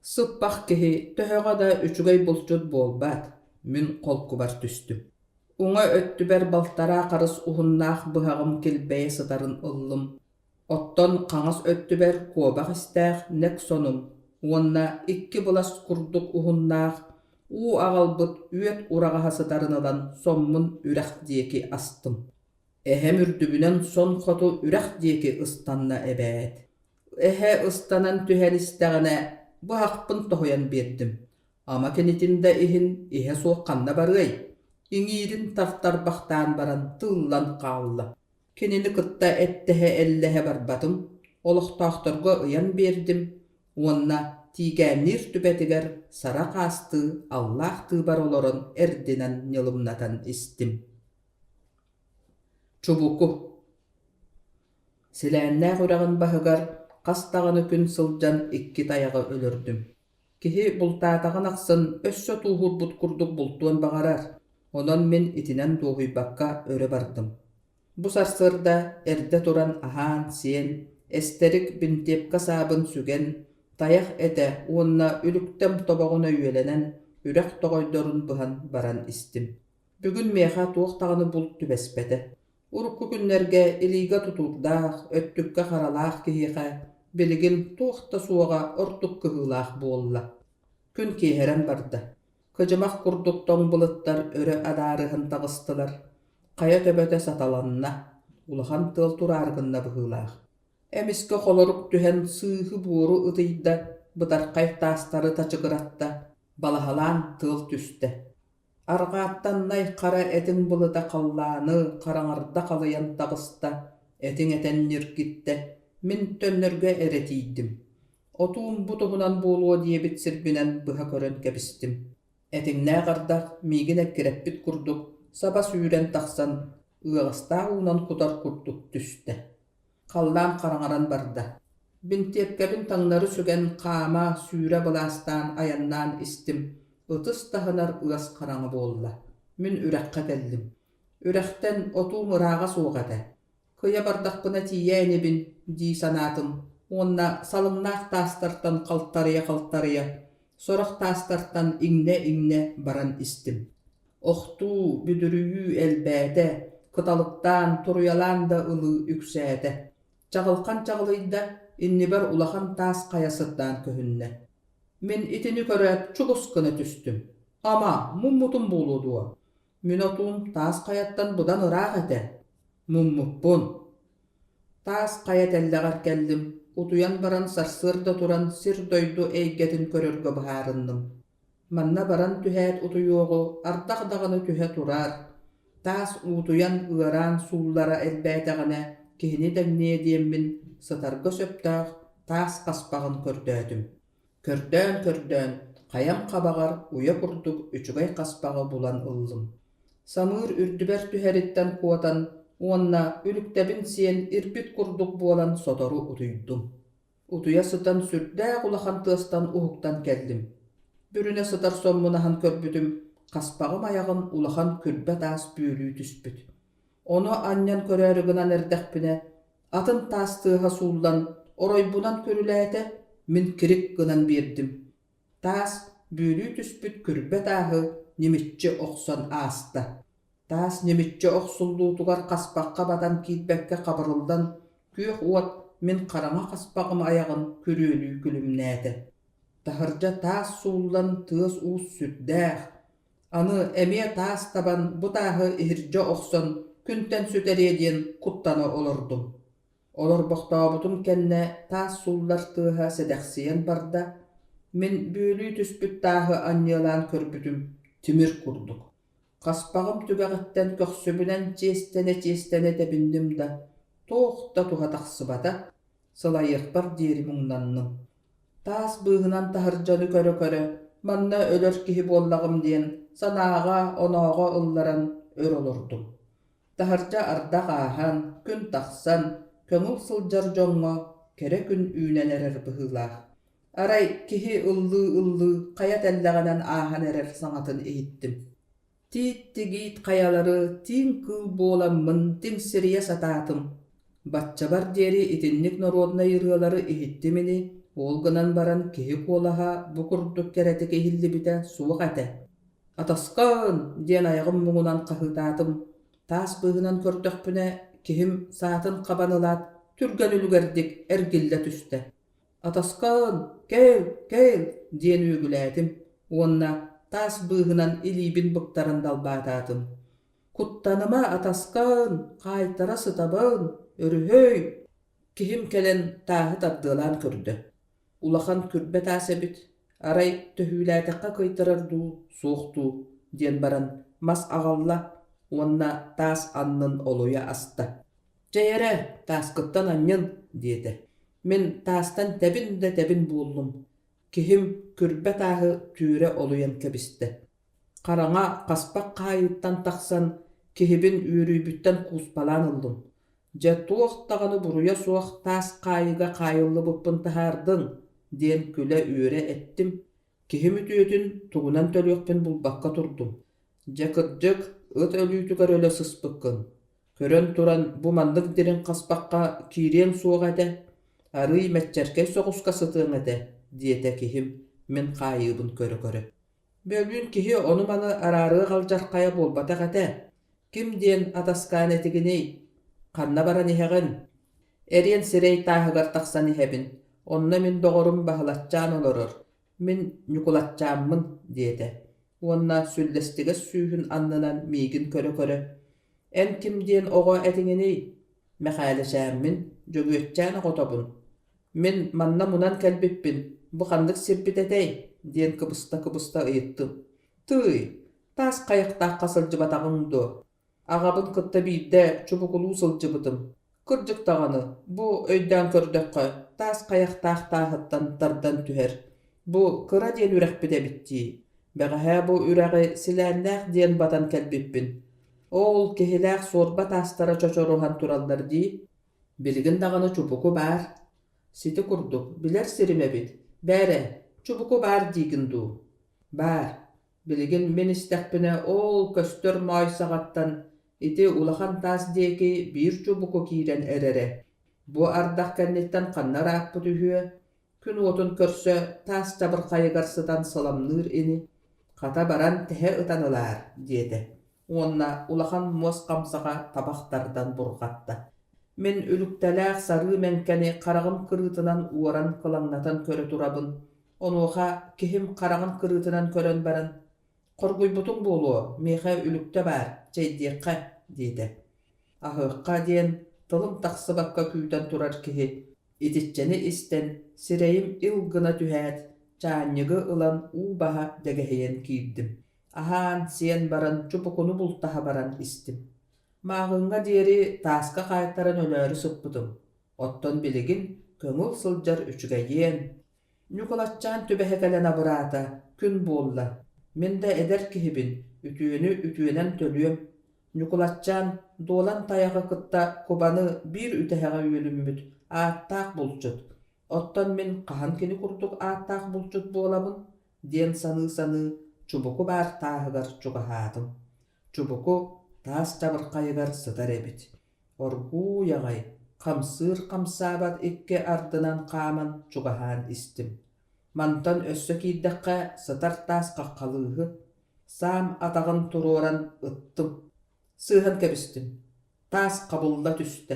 S1: Сыппах киһи төһөҕө да үчүгэй булчут буолбат, мин холкубар түстүм. Уҥа өттүбэр балтараа харыс уһуннаах быһаҕым килбэйэ сытарын ыллым. Оттон хаҥас өттүбэр куобах истээх нэк сонум уонна икки былас курдук уһуннаах уу аҕалбыт үөт ураҕаһа сытарын ылан соммун үрэх диэки астым. Эһэм үрдүбүнэн сон хоту үрэх диэки ыстанна эбээт. Эһэ ыстанан түһэн истэҕинэ быһахпын тоһуйан биэрдим. Ама кинитин да иһин иһэ суох ханна барыай? Иҥиирин тартарбахтаан баран тыыллан хаалла. Кинини кытта эттэһэ-эллэһэ барбатым, олохтоохторго ыйан биэрдим. Уонна Тиигээнниир түбэтигэр сара хаастыы аллаах тыыбар олорон эрдинэн ньылымнатан истим. Чубуку Силээннээх үрэҕин баһыгар хас даҕаны күн сылдьан икки тайаҕы өлөрдүм. Киһи бултаатаҕын ахсын өссө тууһурбут курдук бултуон баҕарар, онон мин итинэн дуоһуйбакка өрө бардым. Бу сарсыарда эрдэ туран аһаан-сиэн, эстэрик бинтиэпкэ саабын сүгэн, тайах этэ уонна үлүктэм тобоҕун өйүөлэнэн, үрэх тоҕойдорун быһан баран истим. Бүгүн миэхэ туох даҕаны булт түбэспэтэ. Урукку күннэргэ илиигэ тутуурдаах, өттүккэ харалаах киһиэхэ билигин туох да суоҕа ордук кыһыылаах буолла. Күн киэһэрэн барда. Кыдьымах курдук тоҥ былыттар өрө адаарыһан таҕыстылар. Хайа төбөтө саталанна, улахан тыал тураары гынна быһыылаах. Эмискэ холорук түһэн сыыһы-буору ытыйда, бытархай таастары тачыгыратта, балаһалаан тыал түстэ. Арҕааттан най хара этиҥ былыта халлааны хараҥарда халыйан таҕыста, этиҥ этэн ньиргиттэ, мин төннөргө эрэ тиийдим. Отуум бу туһунан буолуо диэбит сирбинэн быһа көрөн кэбистим. Этиҥнээх ардах миигин эккирэппит курдук саба сүүрэн тахсан, ыаҕастаах уунан кутар курдук түстэ. Халлаан хараҥаран барда. Бинтиэпкэбин таҥнары сүгэн хаама, сүүрэ былаастаан айаннаан истим, ытыс таһынар ыас хараҥа буолла. Мин үрэххэ кэллим. Үрэхтэн отуум ырааҕа суох этэ. Кыйа бардахпына тиийээ инибин дии санаатым уонна салыҥнаах таастартан халтарыйа-халтарыйа, сорох таастартан иҥнэ-иҥнэ баран истим. Охтуу, бүдүрүйүү элбээтэ, кыталыктаан, туруйалаан да ылыы үксээтэ. Чаҕылхан чаҕылыйда, иннибэр улахан таас хайа сырдаан көһүннэ. Мин итини көрөөт чугус гына түстүм. Ама, муммутум буолуо дуо? Мин отуум таас хайаттан быдан ыраах этэ. Муммуппун. Таас хайа тэллэҕэр кэллим, утуйан баран сарсыарда туран сир-дойду эйгэтин көрөргө быһаарынным. Манна баран түһээт утуйуоҕу ардах даҕаны түһэ турар, таас уутуйан ыараан сууллара элбээтэҕинэ киһини дэҥниэ диэммин сытарга сөптөөх таас хаспаҕын көрдөөтүм. Көрдөөн-көрдөөн, хайам хабаҕар уйа курдук үчүгэй хаспаҕы булан ыллым. Самыыр үрдүбэр түһэриттэн куотан уонна үлүктэбин сиэн ирбит курдук буолан сотору утуйдум. Утуйа сытан сүрдээх улахан тыастан уһуктан кэллим. Бүрүнэ сытар соммун аһан көрбүтүм, хаспаҕым айаҕын улахан күрбэ таас бүөлүү түспүт. Ону анньан көрөөрү гынан эрдэхпинэ, атын таас тыаһа сууллан, оройбунан көрүлээтэ, мин кирик гынан биэрдим. Таас бүөлүү түспүт күрбэ тааһы ньимиччи охсон ааста. Таас ньимиччи охсуллуутугар хаспахха батан киирбэккэ хабырыллан, күөх уот мин хараҥа хаспаҕым айаҕын күрүөлүү күлүмнээтэ. Таһырдьа таас сууллан тыас-уус сүрдээх, Аны эмиэ таас табан бу тааһы иһирдьэ охсон күнтэн сүтэриэ диэн куттана олордум. Олорбохтообутум кэннэ таас сууллар тыаһа сэдэхсийэн барда, мин бүөлүү түспүт тааһы анньыалаан көрбүтүм тимир курдук. Хаспаҕым түгэҕиттэн көхсүбүнэн чиэстэнэ-чиэстэнэ тэбинним да, туох да туһа тахсыбата, сылайыахпар диэри муҥнанным. Таас быыһынан таһырдьаны көрө-көрө, манна өлөр киһи буоллаҕым диэн санааҕа-онооҕо ылларан өр олордум. Таһырдьа ардах ааһан, күн тахсан, көҥүл сылдьар дьоҥҥо кэрэ күн үүнэн эрэр быһыылаах. Арай киһи ыллыы-ыллыы хайа тэллэҕинэн ааһан эрэр саҥатын иһиттим. Тиит-тигиит хайалары тииҥ кыыл буоламмын тиҥсирийэ сатаатым. Баччабар диэри итинник норуодунай ырыалары иһиттим ини, ол гынан баран киһи куолаһа бу курдук кэрэтик иһиллибитэ суох этэ. «Атаскаан!» диэн айаҕым муҥунан хаһыытаатым. Таас быыһынан көрдөхпүнэ, киһим саатын хабан ылаат, түргэн үлүгэрдик эргиллэ түстэ. «Атаскаан, кэл, кэл!» диэн үөгүлээтим уонна таас быыһынан илиибин быктаран далбаатаатым. «Куттаныма, атаскаан, хаайтара сытабын, өрүһүй!» Киһим кэлэн тааһы тардыалаан көрдө. Улахан күрбэ таас эбит, арай төһүүлээтэххэ кыайтарар дуу, суох дуу диэн баран мас аҕалла уонна таас аннын олуйа аста. «Чэй эрэ, тааскыттан анньын» диэтэ. Мин таастан тэбин да тэбин буоллум, киһим күрбэ тааһы түүрэ олуйан кэбистэ. Хараҥа хаспах хаайыыттан тахсан, киһибин үөрүүбүттэн кууспалаан ыллым. «Дьэ, туох даҕаны буруйа суох таас хаайыыга хаайыллыбыппын таһаардыҥ» диэн күлэ-үөрэ эттим. Киһим үтүөтүн тугунан төлүөхпүн булбакка турдум. Дьэ, кырдьык, ыт өлүүтүгэр өлө сыспыккын. Көрөн туран, бу маннык дириҥ хаспахха киириэҥ суоҕа этэ, арыый мэччэркэй соҕуска сытыаҥ этэ, диэтэ киһим мин хаайыыбын көрө-көрө. Бөлүүн киһи ону-маны араарыах алдьархайа буолбатах этэ. Ким диэн атаскаан этигиний? Ханна баран иһэҕин? Эриэн сирэй тааһыгар тахсан иһэбин. Онно мин доҕорум Баһылаччаан олорор. Мин Ньукулаччааммын, диэтэ уонна сүллэстигэс сүүһүн аннынан миигин көрө-көрө: «Эн ким диэн оҕо этиҥиний? Мэхээлэчээммин, Дьөгүөччээн оҕотобун. Мин манна мунан кэлбиппин, бу ханнык сирбит этэй?» диэн кыбыста-кыбыста ыйыттым. «Тыый, таас хайахтаахха сылдьыбатаҕыҥ дуо? Аҕабын кытта биирдэ чубукулуу сылдьыбытым. Кырдьык даҕаны, бу өйдөөн көрдөххө, таас хайахтаах тааһыттан тардан түһэр. Бу кыра диэн үрэхпит эбит дии. Бэҕэһээ бу үрэҕи Силээннээх диэн батан кэлбиппин. Ол киһилээх суорба таастара чочоруһан тураллар дии. Билигин даҕаны чубуку баар. Сити курдук, билэр сирим эбит. Бээрэ, чубуку баар диигин дуу? Баар. Билигин мин истэхпинэ, ол көстөр моой саҕаттан ити улахан таас диэки биир чубуку киирэн эрэрэ. Бу ардах кэнниттэн ханна ырааппыт үһүө? Күн уотун көрсө таас чабырхайыгар сытан сыламныыр ини. Хата баран тэһэ ытан ылаар, диэтэ уонна улахан муос хамсаҕа табах тардан бурҕатта. Мин үлүктэлээх сарыы мэҥкэни хараҕым кырыытынан уоран кылаҥнатан көрө турабын. Онуоха киһим хараҕын кырыытынан көрөн баран: «Хоргуйбутуҥ буолуо, миэхэ үлүктэ баар, чэйдиэххэ» диэтэ. Аһыахха диэн тылым тахсыбакка күүтэн турар киһи итиччэни истэн, сирэйим ил гына түһээт, чаанньыгы ылан уу баһа дэгэһийэн киирдим. Аһаан-сиэн баран чубукуну бултаһа баран истим. Мааҕыҥҥа диэри тааска хаайтаран өлөөрү сыппытым. Оттон билигин көҥүл сылдьар үчүгэйиэн, Ньукулаччаан түбэһэ кэлэн абыраата, күн буолла. Мин да эдэр киһибин, үтүөнү үтүөнэн төлүөм. Ньукулаччаан дуолан тайаҕы кытта кубаны биир үтэһэҕэ үөлүммүт ааттаах булчут. Оттон мин хаһан кини курдук ааттаах булчут буолабын диэн саныы-саныы чубуку баар тааһыгар чугаһаатым. Чубуку таас чабырхайыгар сытар эбит. Оргууй аҕай, хамсыыр-хамсаабат икки ардынан хааман чугаһаан истим. Мантан өссө киирдэххэ сытар таас хаххалыыһы, саам атаҕын туруоран ыттым. Сыыһан кэбистим. Таас хабылла түстэ.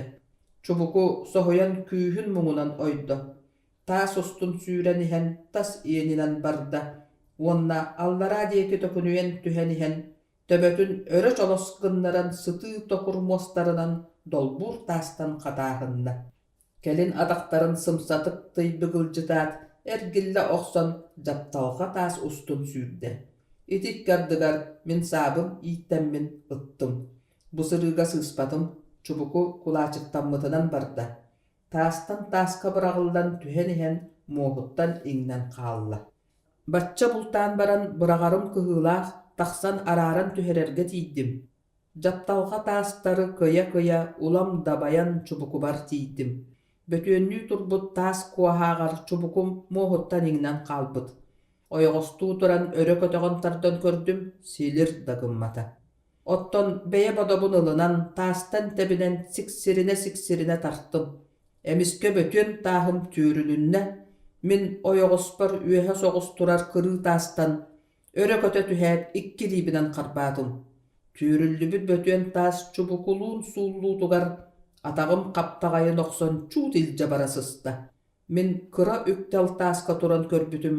S1: Чубуку соһуйан күүһүн муҥунан ойдо. Таас устун сүүрэн иһэн тас иэнинэн барда уонна аллараа диэки төкүнүйэн түһэн иһэн Төбөтүн өрө чолос гыннаран сытыы токур муостарынан долбуур таастан хатааһынна. Кэлин атахтарын сымсатык тыйбыгылдьытаат, эргиллэ охсон дьапталҕа таас устун сүүрдэ. Ити икки ардыгар мин саабын ииттэммин ыттым. Бу сырыыга сыыспатым, чубуку кулаачыктаммытынан барда. Таастан тааска быраҕыллан түһэн иһэн муоһуттан иҥнэн хаалла. Бачча бултаан баран быраҕарым кыһыылаах, тахсан арааран түһэрэргэ тиийдим. Дьапталҕа таастары кыйа-кыйа улам дабайан чубукубар тиийдим. Бөтүөннүү турбут таас куоһааҕар чубукум муоһуттан иҥнэн хаалбыт. Ойоҕостуу туран өрө көтөҕөн тардан көрдүм, силир да гыммата. Оттон бэйэ бодобун ылынан, таастан тэбинэн сиксиринэ-сиксиринэ тартым. Эмискэ бөтүөн тааһым түөрүлүннэ, мин ойоҕоспор үөһэ соҕус турар кырыы таастан өрө көтө түһээт икки илиибинэн харбаатым. Түөрүллүбүт бөтүөн таас чубукулуун сууллуутугар атаҕым хаптаҕайын охсон чуут илдьэ бара сыста. Мин кыра үктэл тааска туран көрбүтүм,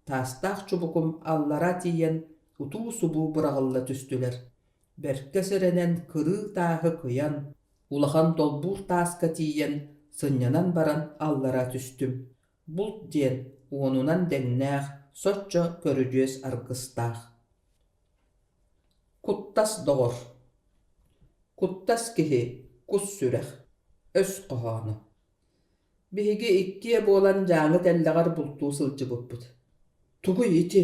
S1: таастаах чубукум аллара тиийэн утуу-субуу быраҕылла түстүлэр. Бэркэ сэрэнэн кырыы тааһы кыйан, улахан долбуур тааска тиийэн, сынньанан баран аллара түстүм. Булт диэн уонунан дэҥнээх, соччо көрүдьүөс аргыстаах. Куттас доҕор Куттас киһи кус сүрэх, өс хоһооно. Биһиги иккиэ буолан Дьааҥы тэллэҕэр бултуу сылдьыбыппыт. «Тугуй ити?»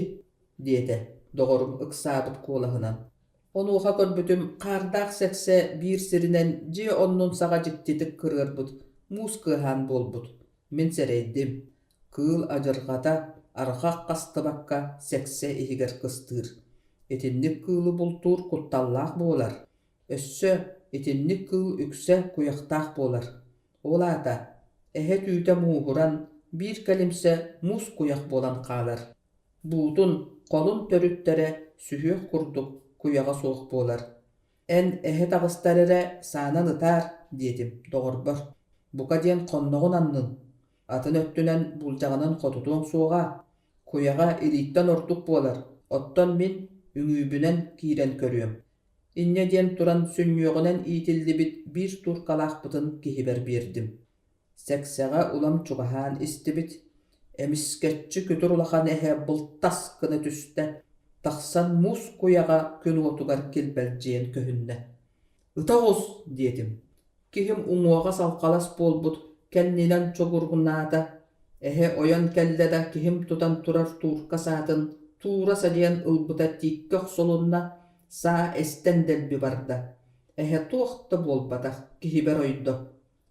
S1: диэтэ доҕорум ыксаабыт куолаһынан. Онуоха көрбүтүм хаардаах сэксэ биир сиринэн дьиэ оннун саҕа дьиктитик кырыарбыт, муус кыаһаан буолбут. Мин сэрэйдим, кыыл адьырҕата арҕах хастыбакка сэксэ иһигэр кыстыыр. Итинник кыылы бултуур кутталлаах буолар. Өссө итинник кыыл үксэ куйахтаах буолар. Ол аата, эһэ түүтэ мууһуран, биир кэлимсэ муус куйах буолан хаалар. Буутун, холун төрүттэрэ сүһүөх курдук куйаҕа суох буолар. «Эн эһэ таҕыстар эрэ саанан ытаар» диэтим доҕорбор. «Бука диэн хонноҕун аннын, атын өттүнэн булдьаҕынан хотутуоҥ суоҕа, куйаҕа илииттэн ордук буолар, оттон мин үҥүүбүнэн киирэн көрүөм» Инньэ диэн туран сүнньүөҕүнэн иитиллибит биир тууркалаахпытын киһибэр биэрдим. Сэксэҕэ улам чугаһаан истибит, эмискэччи күтүр улахан эһэ былтас гына түстэ, тахсан муус куйаҕа күн уотугар килбэлдьийэн көһүннэ. «Ыта оҕус!» диэтим. Киһим уҥуоҕа салҕалас буолбут, кэннинэн чугургунаата. Эһэ ойон кэллэ да киһим тутан турар туурка саатын туура садьыйан ылбыта тииккэ охсулунна, саа эстэн дэлби барда. Эһэ туох да буолбатах, киһибэр ойдо.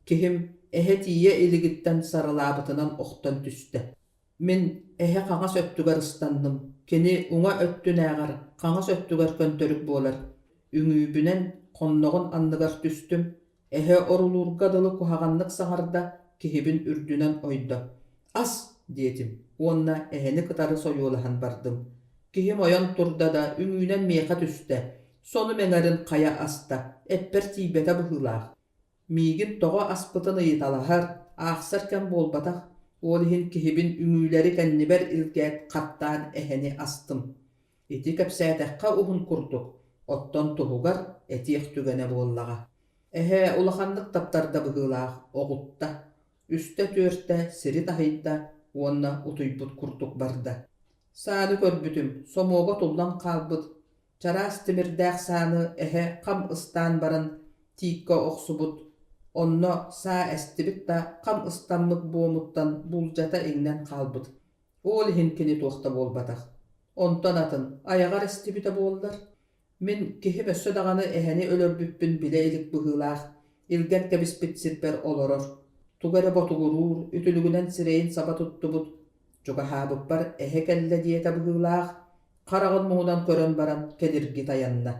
S1: Киһим эһэ тиийэ илигиттэн сарылаабытынан охтон түстэ. Мин эһэ хаҥас өттүгэр ыстанным, кини уҥа өттүнээҕэр хаҥас өттүгэр көнтөрүк буолар. Үҥүүбүнэн хонноҕун анныгар түстүм, эһэ орулуурга дылы куһаҕаннык саҥарда, киһибин үрдүнэн ойдо. «Ас!» диэтим уонна эһэни кытары сойуолаһан бардым. Киһим ойон турда да үҥүүнэн миэхэ түстэ, сонум эҥэрин хайа аста, эппэр тиийбэтэ быһыылаах. Миигин тоҕо аспытын ыйыталаһар, аахсар кэм буолбатах, ол иһин киһибин үҥүүлэри кэннибэр илгээт хаттаан эһэни астым. Ити кэпсээтэххэ уһун курдук, оттон туһугар этиэх түгэнэ буоллаҕа. Эһэ улаханнык таптарда быһыылаах, оҕутта, үстэ-түөртэ сири таһыйда уонна утуйбут курдук барда. Сааны көрбүтүм, сомуога туллан хаалбыт Чараас тимирдээх сааны эһэ хам ыстаан баран тииккэ охсубут, онно саа эстибит да хам ыстаммыт буомуттан буулдьата иҥнэн хаалбыт. Ол иһин кини туох да буолбатах. Онтон атын айаҕар эстибитэ буоллар, мин киһим өссө даҕаны эһэни өлөрбүппүн билэ илик быһыылаах, илгэн кэбиспит сирбэр олорор, тугу эрэ ботугуруур, үтүлүгүнэн сирэйин саба туттубут, чугаһаабыппар эһэ кэллэ диэтэ быһыылаах, хараҕын муҥунан көрөн баран кэдирги тайанна.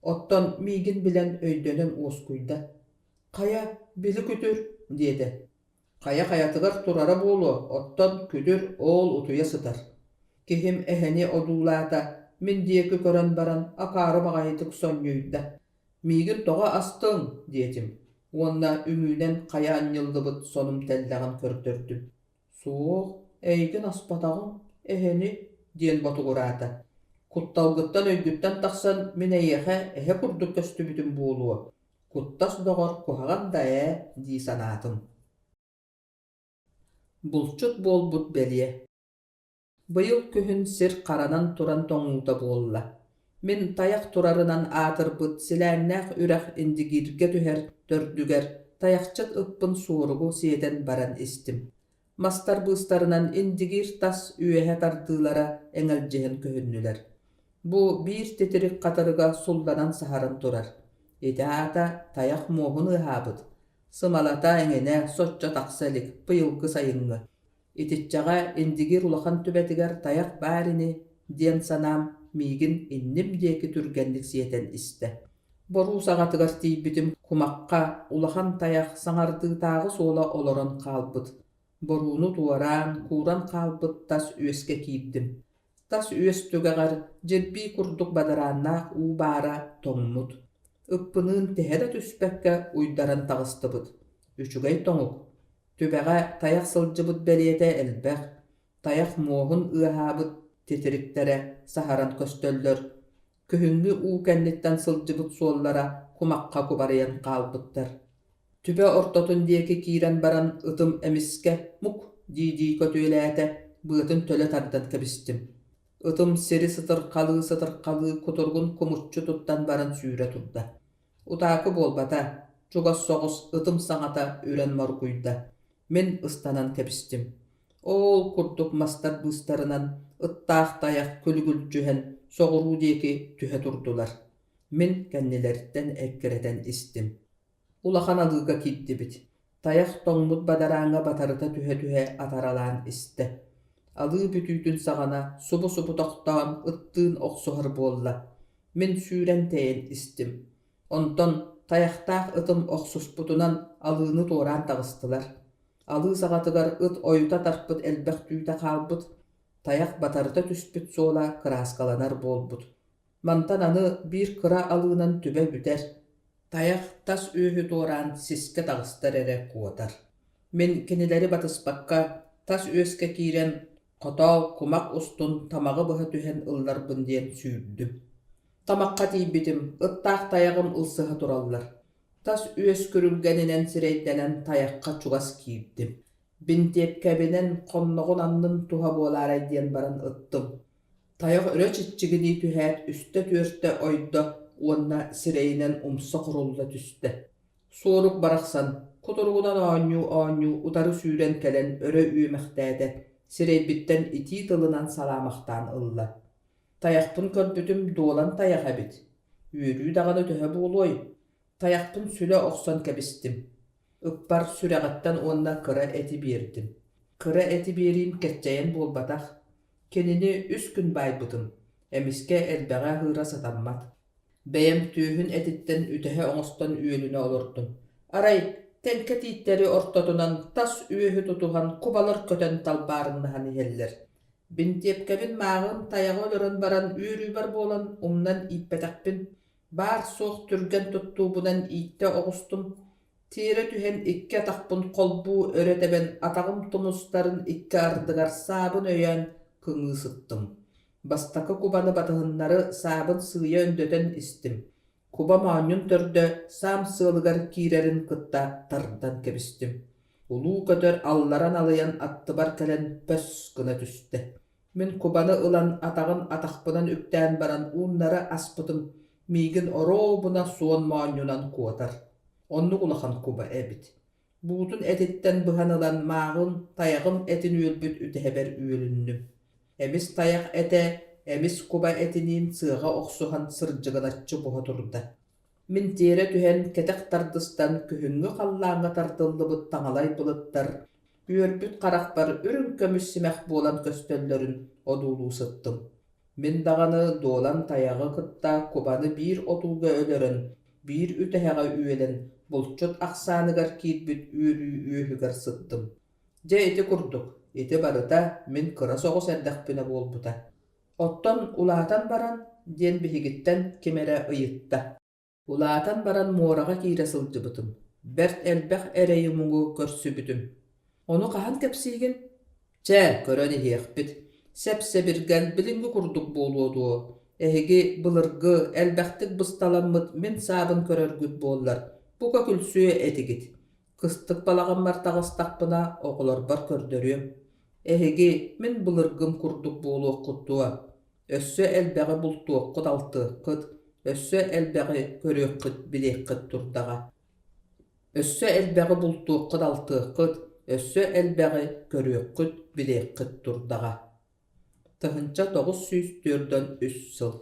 S1: Оттон миигин билэн өйдөнөн уоскуйда. «Хайа, били күтүр» диэтэ. «Хайа хайатыгар турара буолуо, оттон күтүр оол утуйа сытар». Киһим эһэни одуулаата, мин диэки көрөн баран акаары баҕайытык сонньуйда. «Миигин тоҕо астыҥ?» диэтим уонна үҥүүнэн хайа анньыллыбыт сонум тэллэҕин көрдөрдүм. «Суох, эйигин аспатаҕым, эһэни» диэн ботугураата. «Кутталгыттан өйгүттэн тахсан мин эйиэхэ эһэ курдук көстүбүтүм буолуо, куттас доҕор куһаҕан да ээ» дии санаатым. Булчут буолбут бэлиэ Быйыл күһүн сир харанан туран тоҥуута буолла. Мин тайах турарынан аатырбыт Силээннээх үрэх Индигииргэ түһэр төрдүгэр тайахчыт ыппын суоругу сиэтэн баран истим. Мастар быыстарынан Индигиир тас үөһэ тардыылара эҥэлдьиһэн көһүннүлэр. Бу биир титирик хатырыга сулланан саһаран турар. Ити аата тайах муоһун ыаһаабыт. Сымалата эҥинэ соччо тахса илик быйылгы сайыҥҥы. Итиччэҕэ Индигир улахан түбэтигэр тайах баар ини диэн санаам миигин инним диэки түргэнник сиэтэн истэ. Боруу саҕатыгар тиийбитим кумахха улахан тайах саҥардыытааҕы суола олорон хаалбыт. Борууну туораан, кууран хаалбыт тас үөскэ киирдим. Тас үөс түгэҕэр дьирбии курдук бадарааннаах уу баара тоҥмут. Ыппыныын тэһэ да түспэккэ уйдаран таҕыстыбыт. Үчүгэй тоҥук, Түбэҕэ тайах сылдьыбыт бэлиэтэ элбэх, тайах муоһун ыаһаабыт титириктэрэ саһаран көстөллөр, күһүҥҥү уу кэнниттэн сылдьыбыт суоллара кумахха кубарыйан хаалбыттар. Түбэ ортотун диэки киирэн баран ытым эмискэ «мук» дии-дии көтүөлээтэ, быатын төлө тардан кэбистим. Ытым сири сытырхалыы-сытырхалыы кутуругун кумуччу туттан баран сүүрэ турда. Утаакы буолбата, чугас соҕус ытым саҥата үрэн моргуйда. Мин ыстанан кэбистим. Ол курдук мастар быыстарынан ыттаах тайах күлүгүлдьүһэн соҕуруу диэки түһэ турдулар. Мин кэннилэриттэн эккирэтэн истим. Улахан алыыга киирдибит. Тайах тоҥмут бадарааҥҥа батарыта түһэ-түһэ атаралаан истэ. Алыы бүтүүтүн саҕана субу-субу тохтоон ыттыын охсуһар буолла. Мин сүүрэн тэйэн истим. Онтон тайахтаах ытым охсуспутунан алыыны туораан таҕыстылар. Алыы саҕатыгар ыт ойута тарпыт элбэх түүтэ хаалбыт, тайах батарыта түспүт суола кырааскаланар буолбут. Мантан аны биир кыра алыынан түбэ бүтэр, тайах тас үөһү туораан сискэ таҕыстар эрэ куотар. Мин кинилэри батыспакка тас үөскэ киирэн хотоол кумах устун тамаҕы быһа түһэн ылларбын диэн сүүрдүм. Тамахха тиийбитим, ыттаах тайаҕым ылсыһа тураллар. Тас үөс күрүлгэнинэн сирэйдэнэн тайахха чугас киирдим. Бинтиэпкэбинэн хонноҕун аннын туһа буолаарай диэн баран ыттым. Тайах өрө чиччигинии түһээт үстэ-түөртэ ойдо уонна сирэйинэн умса курулла түстэ. Суорук барахсан кутуругунан оонньуу-оонньуу утары сүүрэн кэлэн өрө үөмэхтээтэ, сирэйбиттэн итии тылынан салаамахтаан ылла. Тайахпын көрбүтүм дуолан тайах эбит. Үөрүү даҕаны төһө буолуой? Тайахпын сүлэ охсон кэбистим. Ыппар сүрэҕиттэн уонна кыра эти биэрдим. Кыра эти биэриим кэччэйэн буолбатах. Кинини үс күн баайбытым. Эмискэ элбэҕи аһыыра сатаммат. Бэйэм түөһүн этиттэн үтэһэ оҥостон үөлүнэ олордум. Арай, тэҥкэ тииттэри ортотунан тас үөһү тутуһан кубалар көтөн талбаарыҥнаһан иһэллэр. Бинтиэпкэбин мааҕын тайаҕы өлөрөн баран үөрүүбэр буолан умнан ииппэтэхпин, баар-суох түргэн туттуубунан ииттэ оҕустум. Тиэрэ түһэн икки атахпын холбуу өрө тэбэн атаҕым тумустарын икки ардыгар саабын өйөөн кыҥыы сыттым. Бастакы кубаны батыһыннары саабын сыыйа өндөтөн истим. Куба моонньун төрдө саам сыалыгар киирэрин кытта тардан кэбистим. Улуу көтөр алларан алыйан аттыбар кэлэн пөс гына түстэ. Мин кубаны ылан атаҕын атахпынан үктээн баран ууннары аспытым, миигин оруобуна суон моонньунан куотар. Оннук улахан куба эбит. Буутун этиттэн быһан ылан мааҕын, тайаҕым этин үөлбүт үтэһэбэр үөлүннүм. Эмис тайах этэ, эмис куба этиниин сыаҕа охсуһан сырдьыгыначчы буһа турда. Мин тиэрэ түһэн, кэтэх тардыстан күһүҥҥү халлааҥҥа тардыллыбыт таҥалай былыттар үөрбүт харахпар үрүҥ көмүс симэх буолан көстөллөрүн одуулуу сыттым. Мин даҕаны дуолан тайаҕы кытта кубаны биир отууга өлөрөн, биир үтэһэҕэ үөлэн, булчут ахсааныгар киирбит үөрүү үөһүгэр сыттым. Дьэ ити курдук, ити барыта мин кыра соҕус эрдэхпинэ буолбута. Оттон улаатан баран, диэн биһигиттэн ким эрэ ыйытта. Улаатан баран муораҕа киирэ сылдьыбытым, бэрт элбэх эрэйи-муҥу көрсүбүтүм. Ону хаһан кэпсиигин? Чэ, көрөн иһиэхпит. Сэп-сэбиргэл билиҥҥи курдук буолуо дуо? Эһиги былыргы, элбэхтик бысталаммыт мин саабын көрөргүт буоллар, бука күлсүө этигит. Кыстык балаҕаммар таҕыстахпына, оҕолорбор көрдөрүөм. Эһиги мин былыргым курдук буолуоххут дуо? Өссө элбэҕи бултуоххут-алтыаххыт, өссө элбэҕи көрүөххүт-билиэххит турдаҕа. Өссө элбэҕи бултуоххут-алтыаххыт, өссө элбэҕи көрүөххүт-билиэххит турдаҕа. 1943 сыл.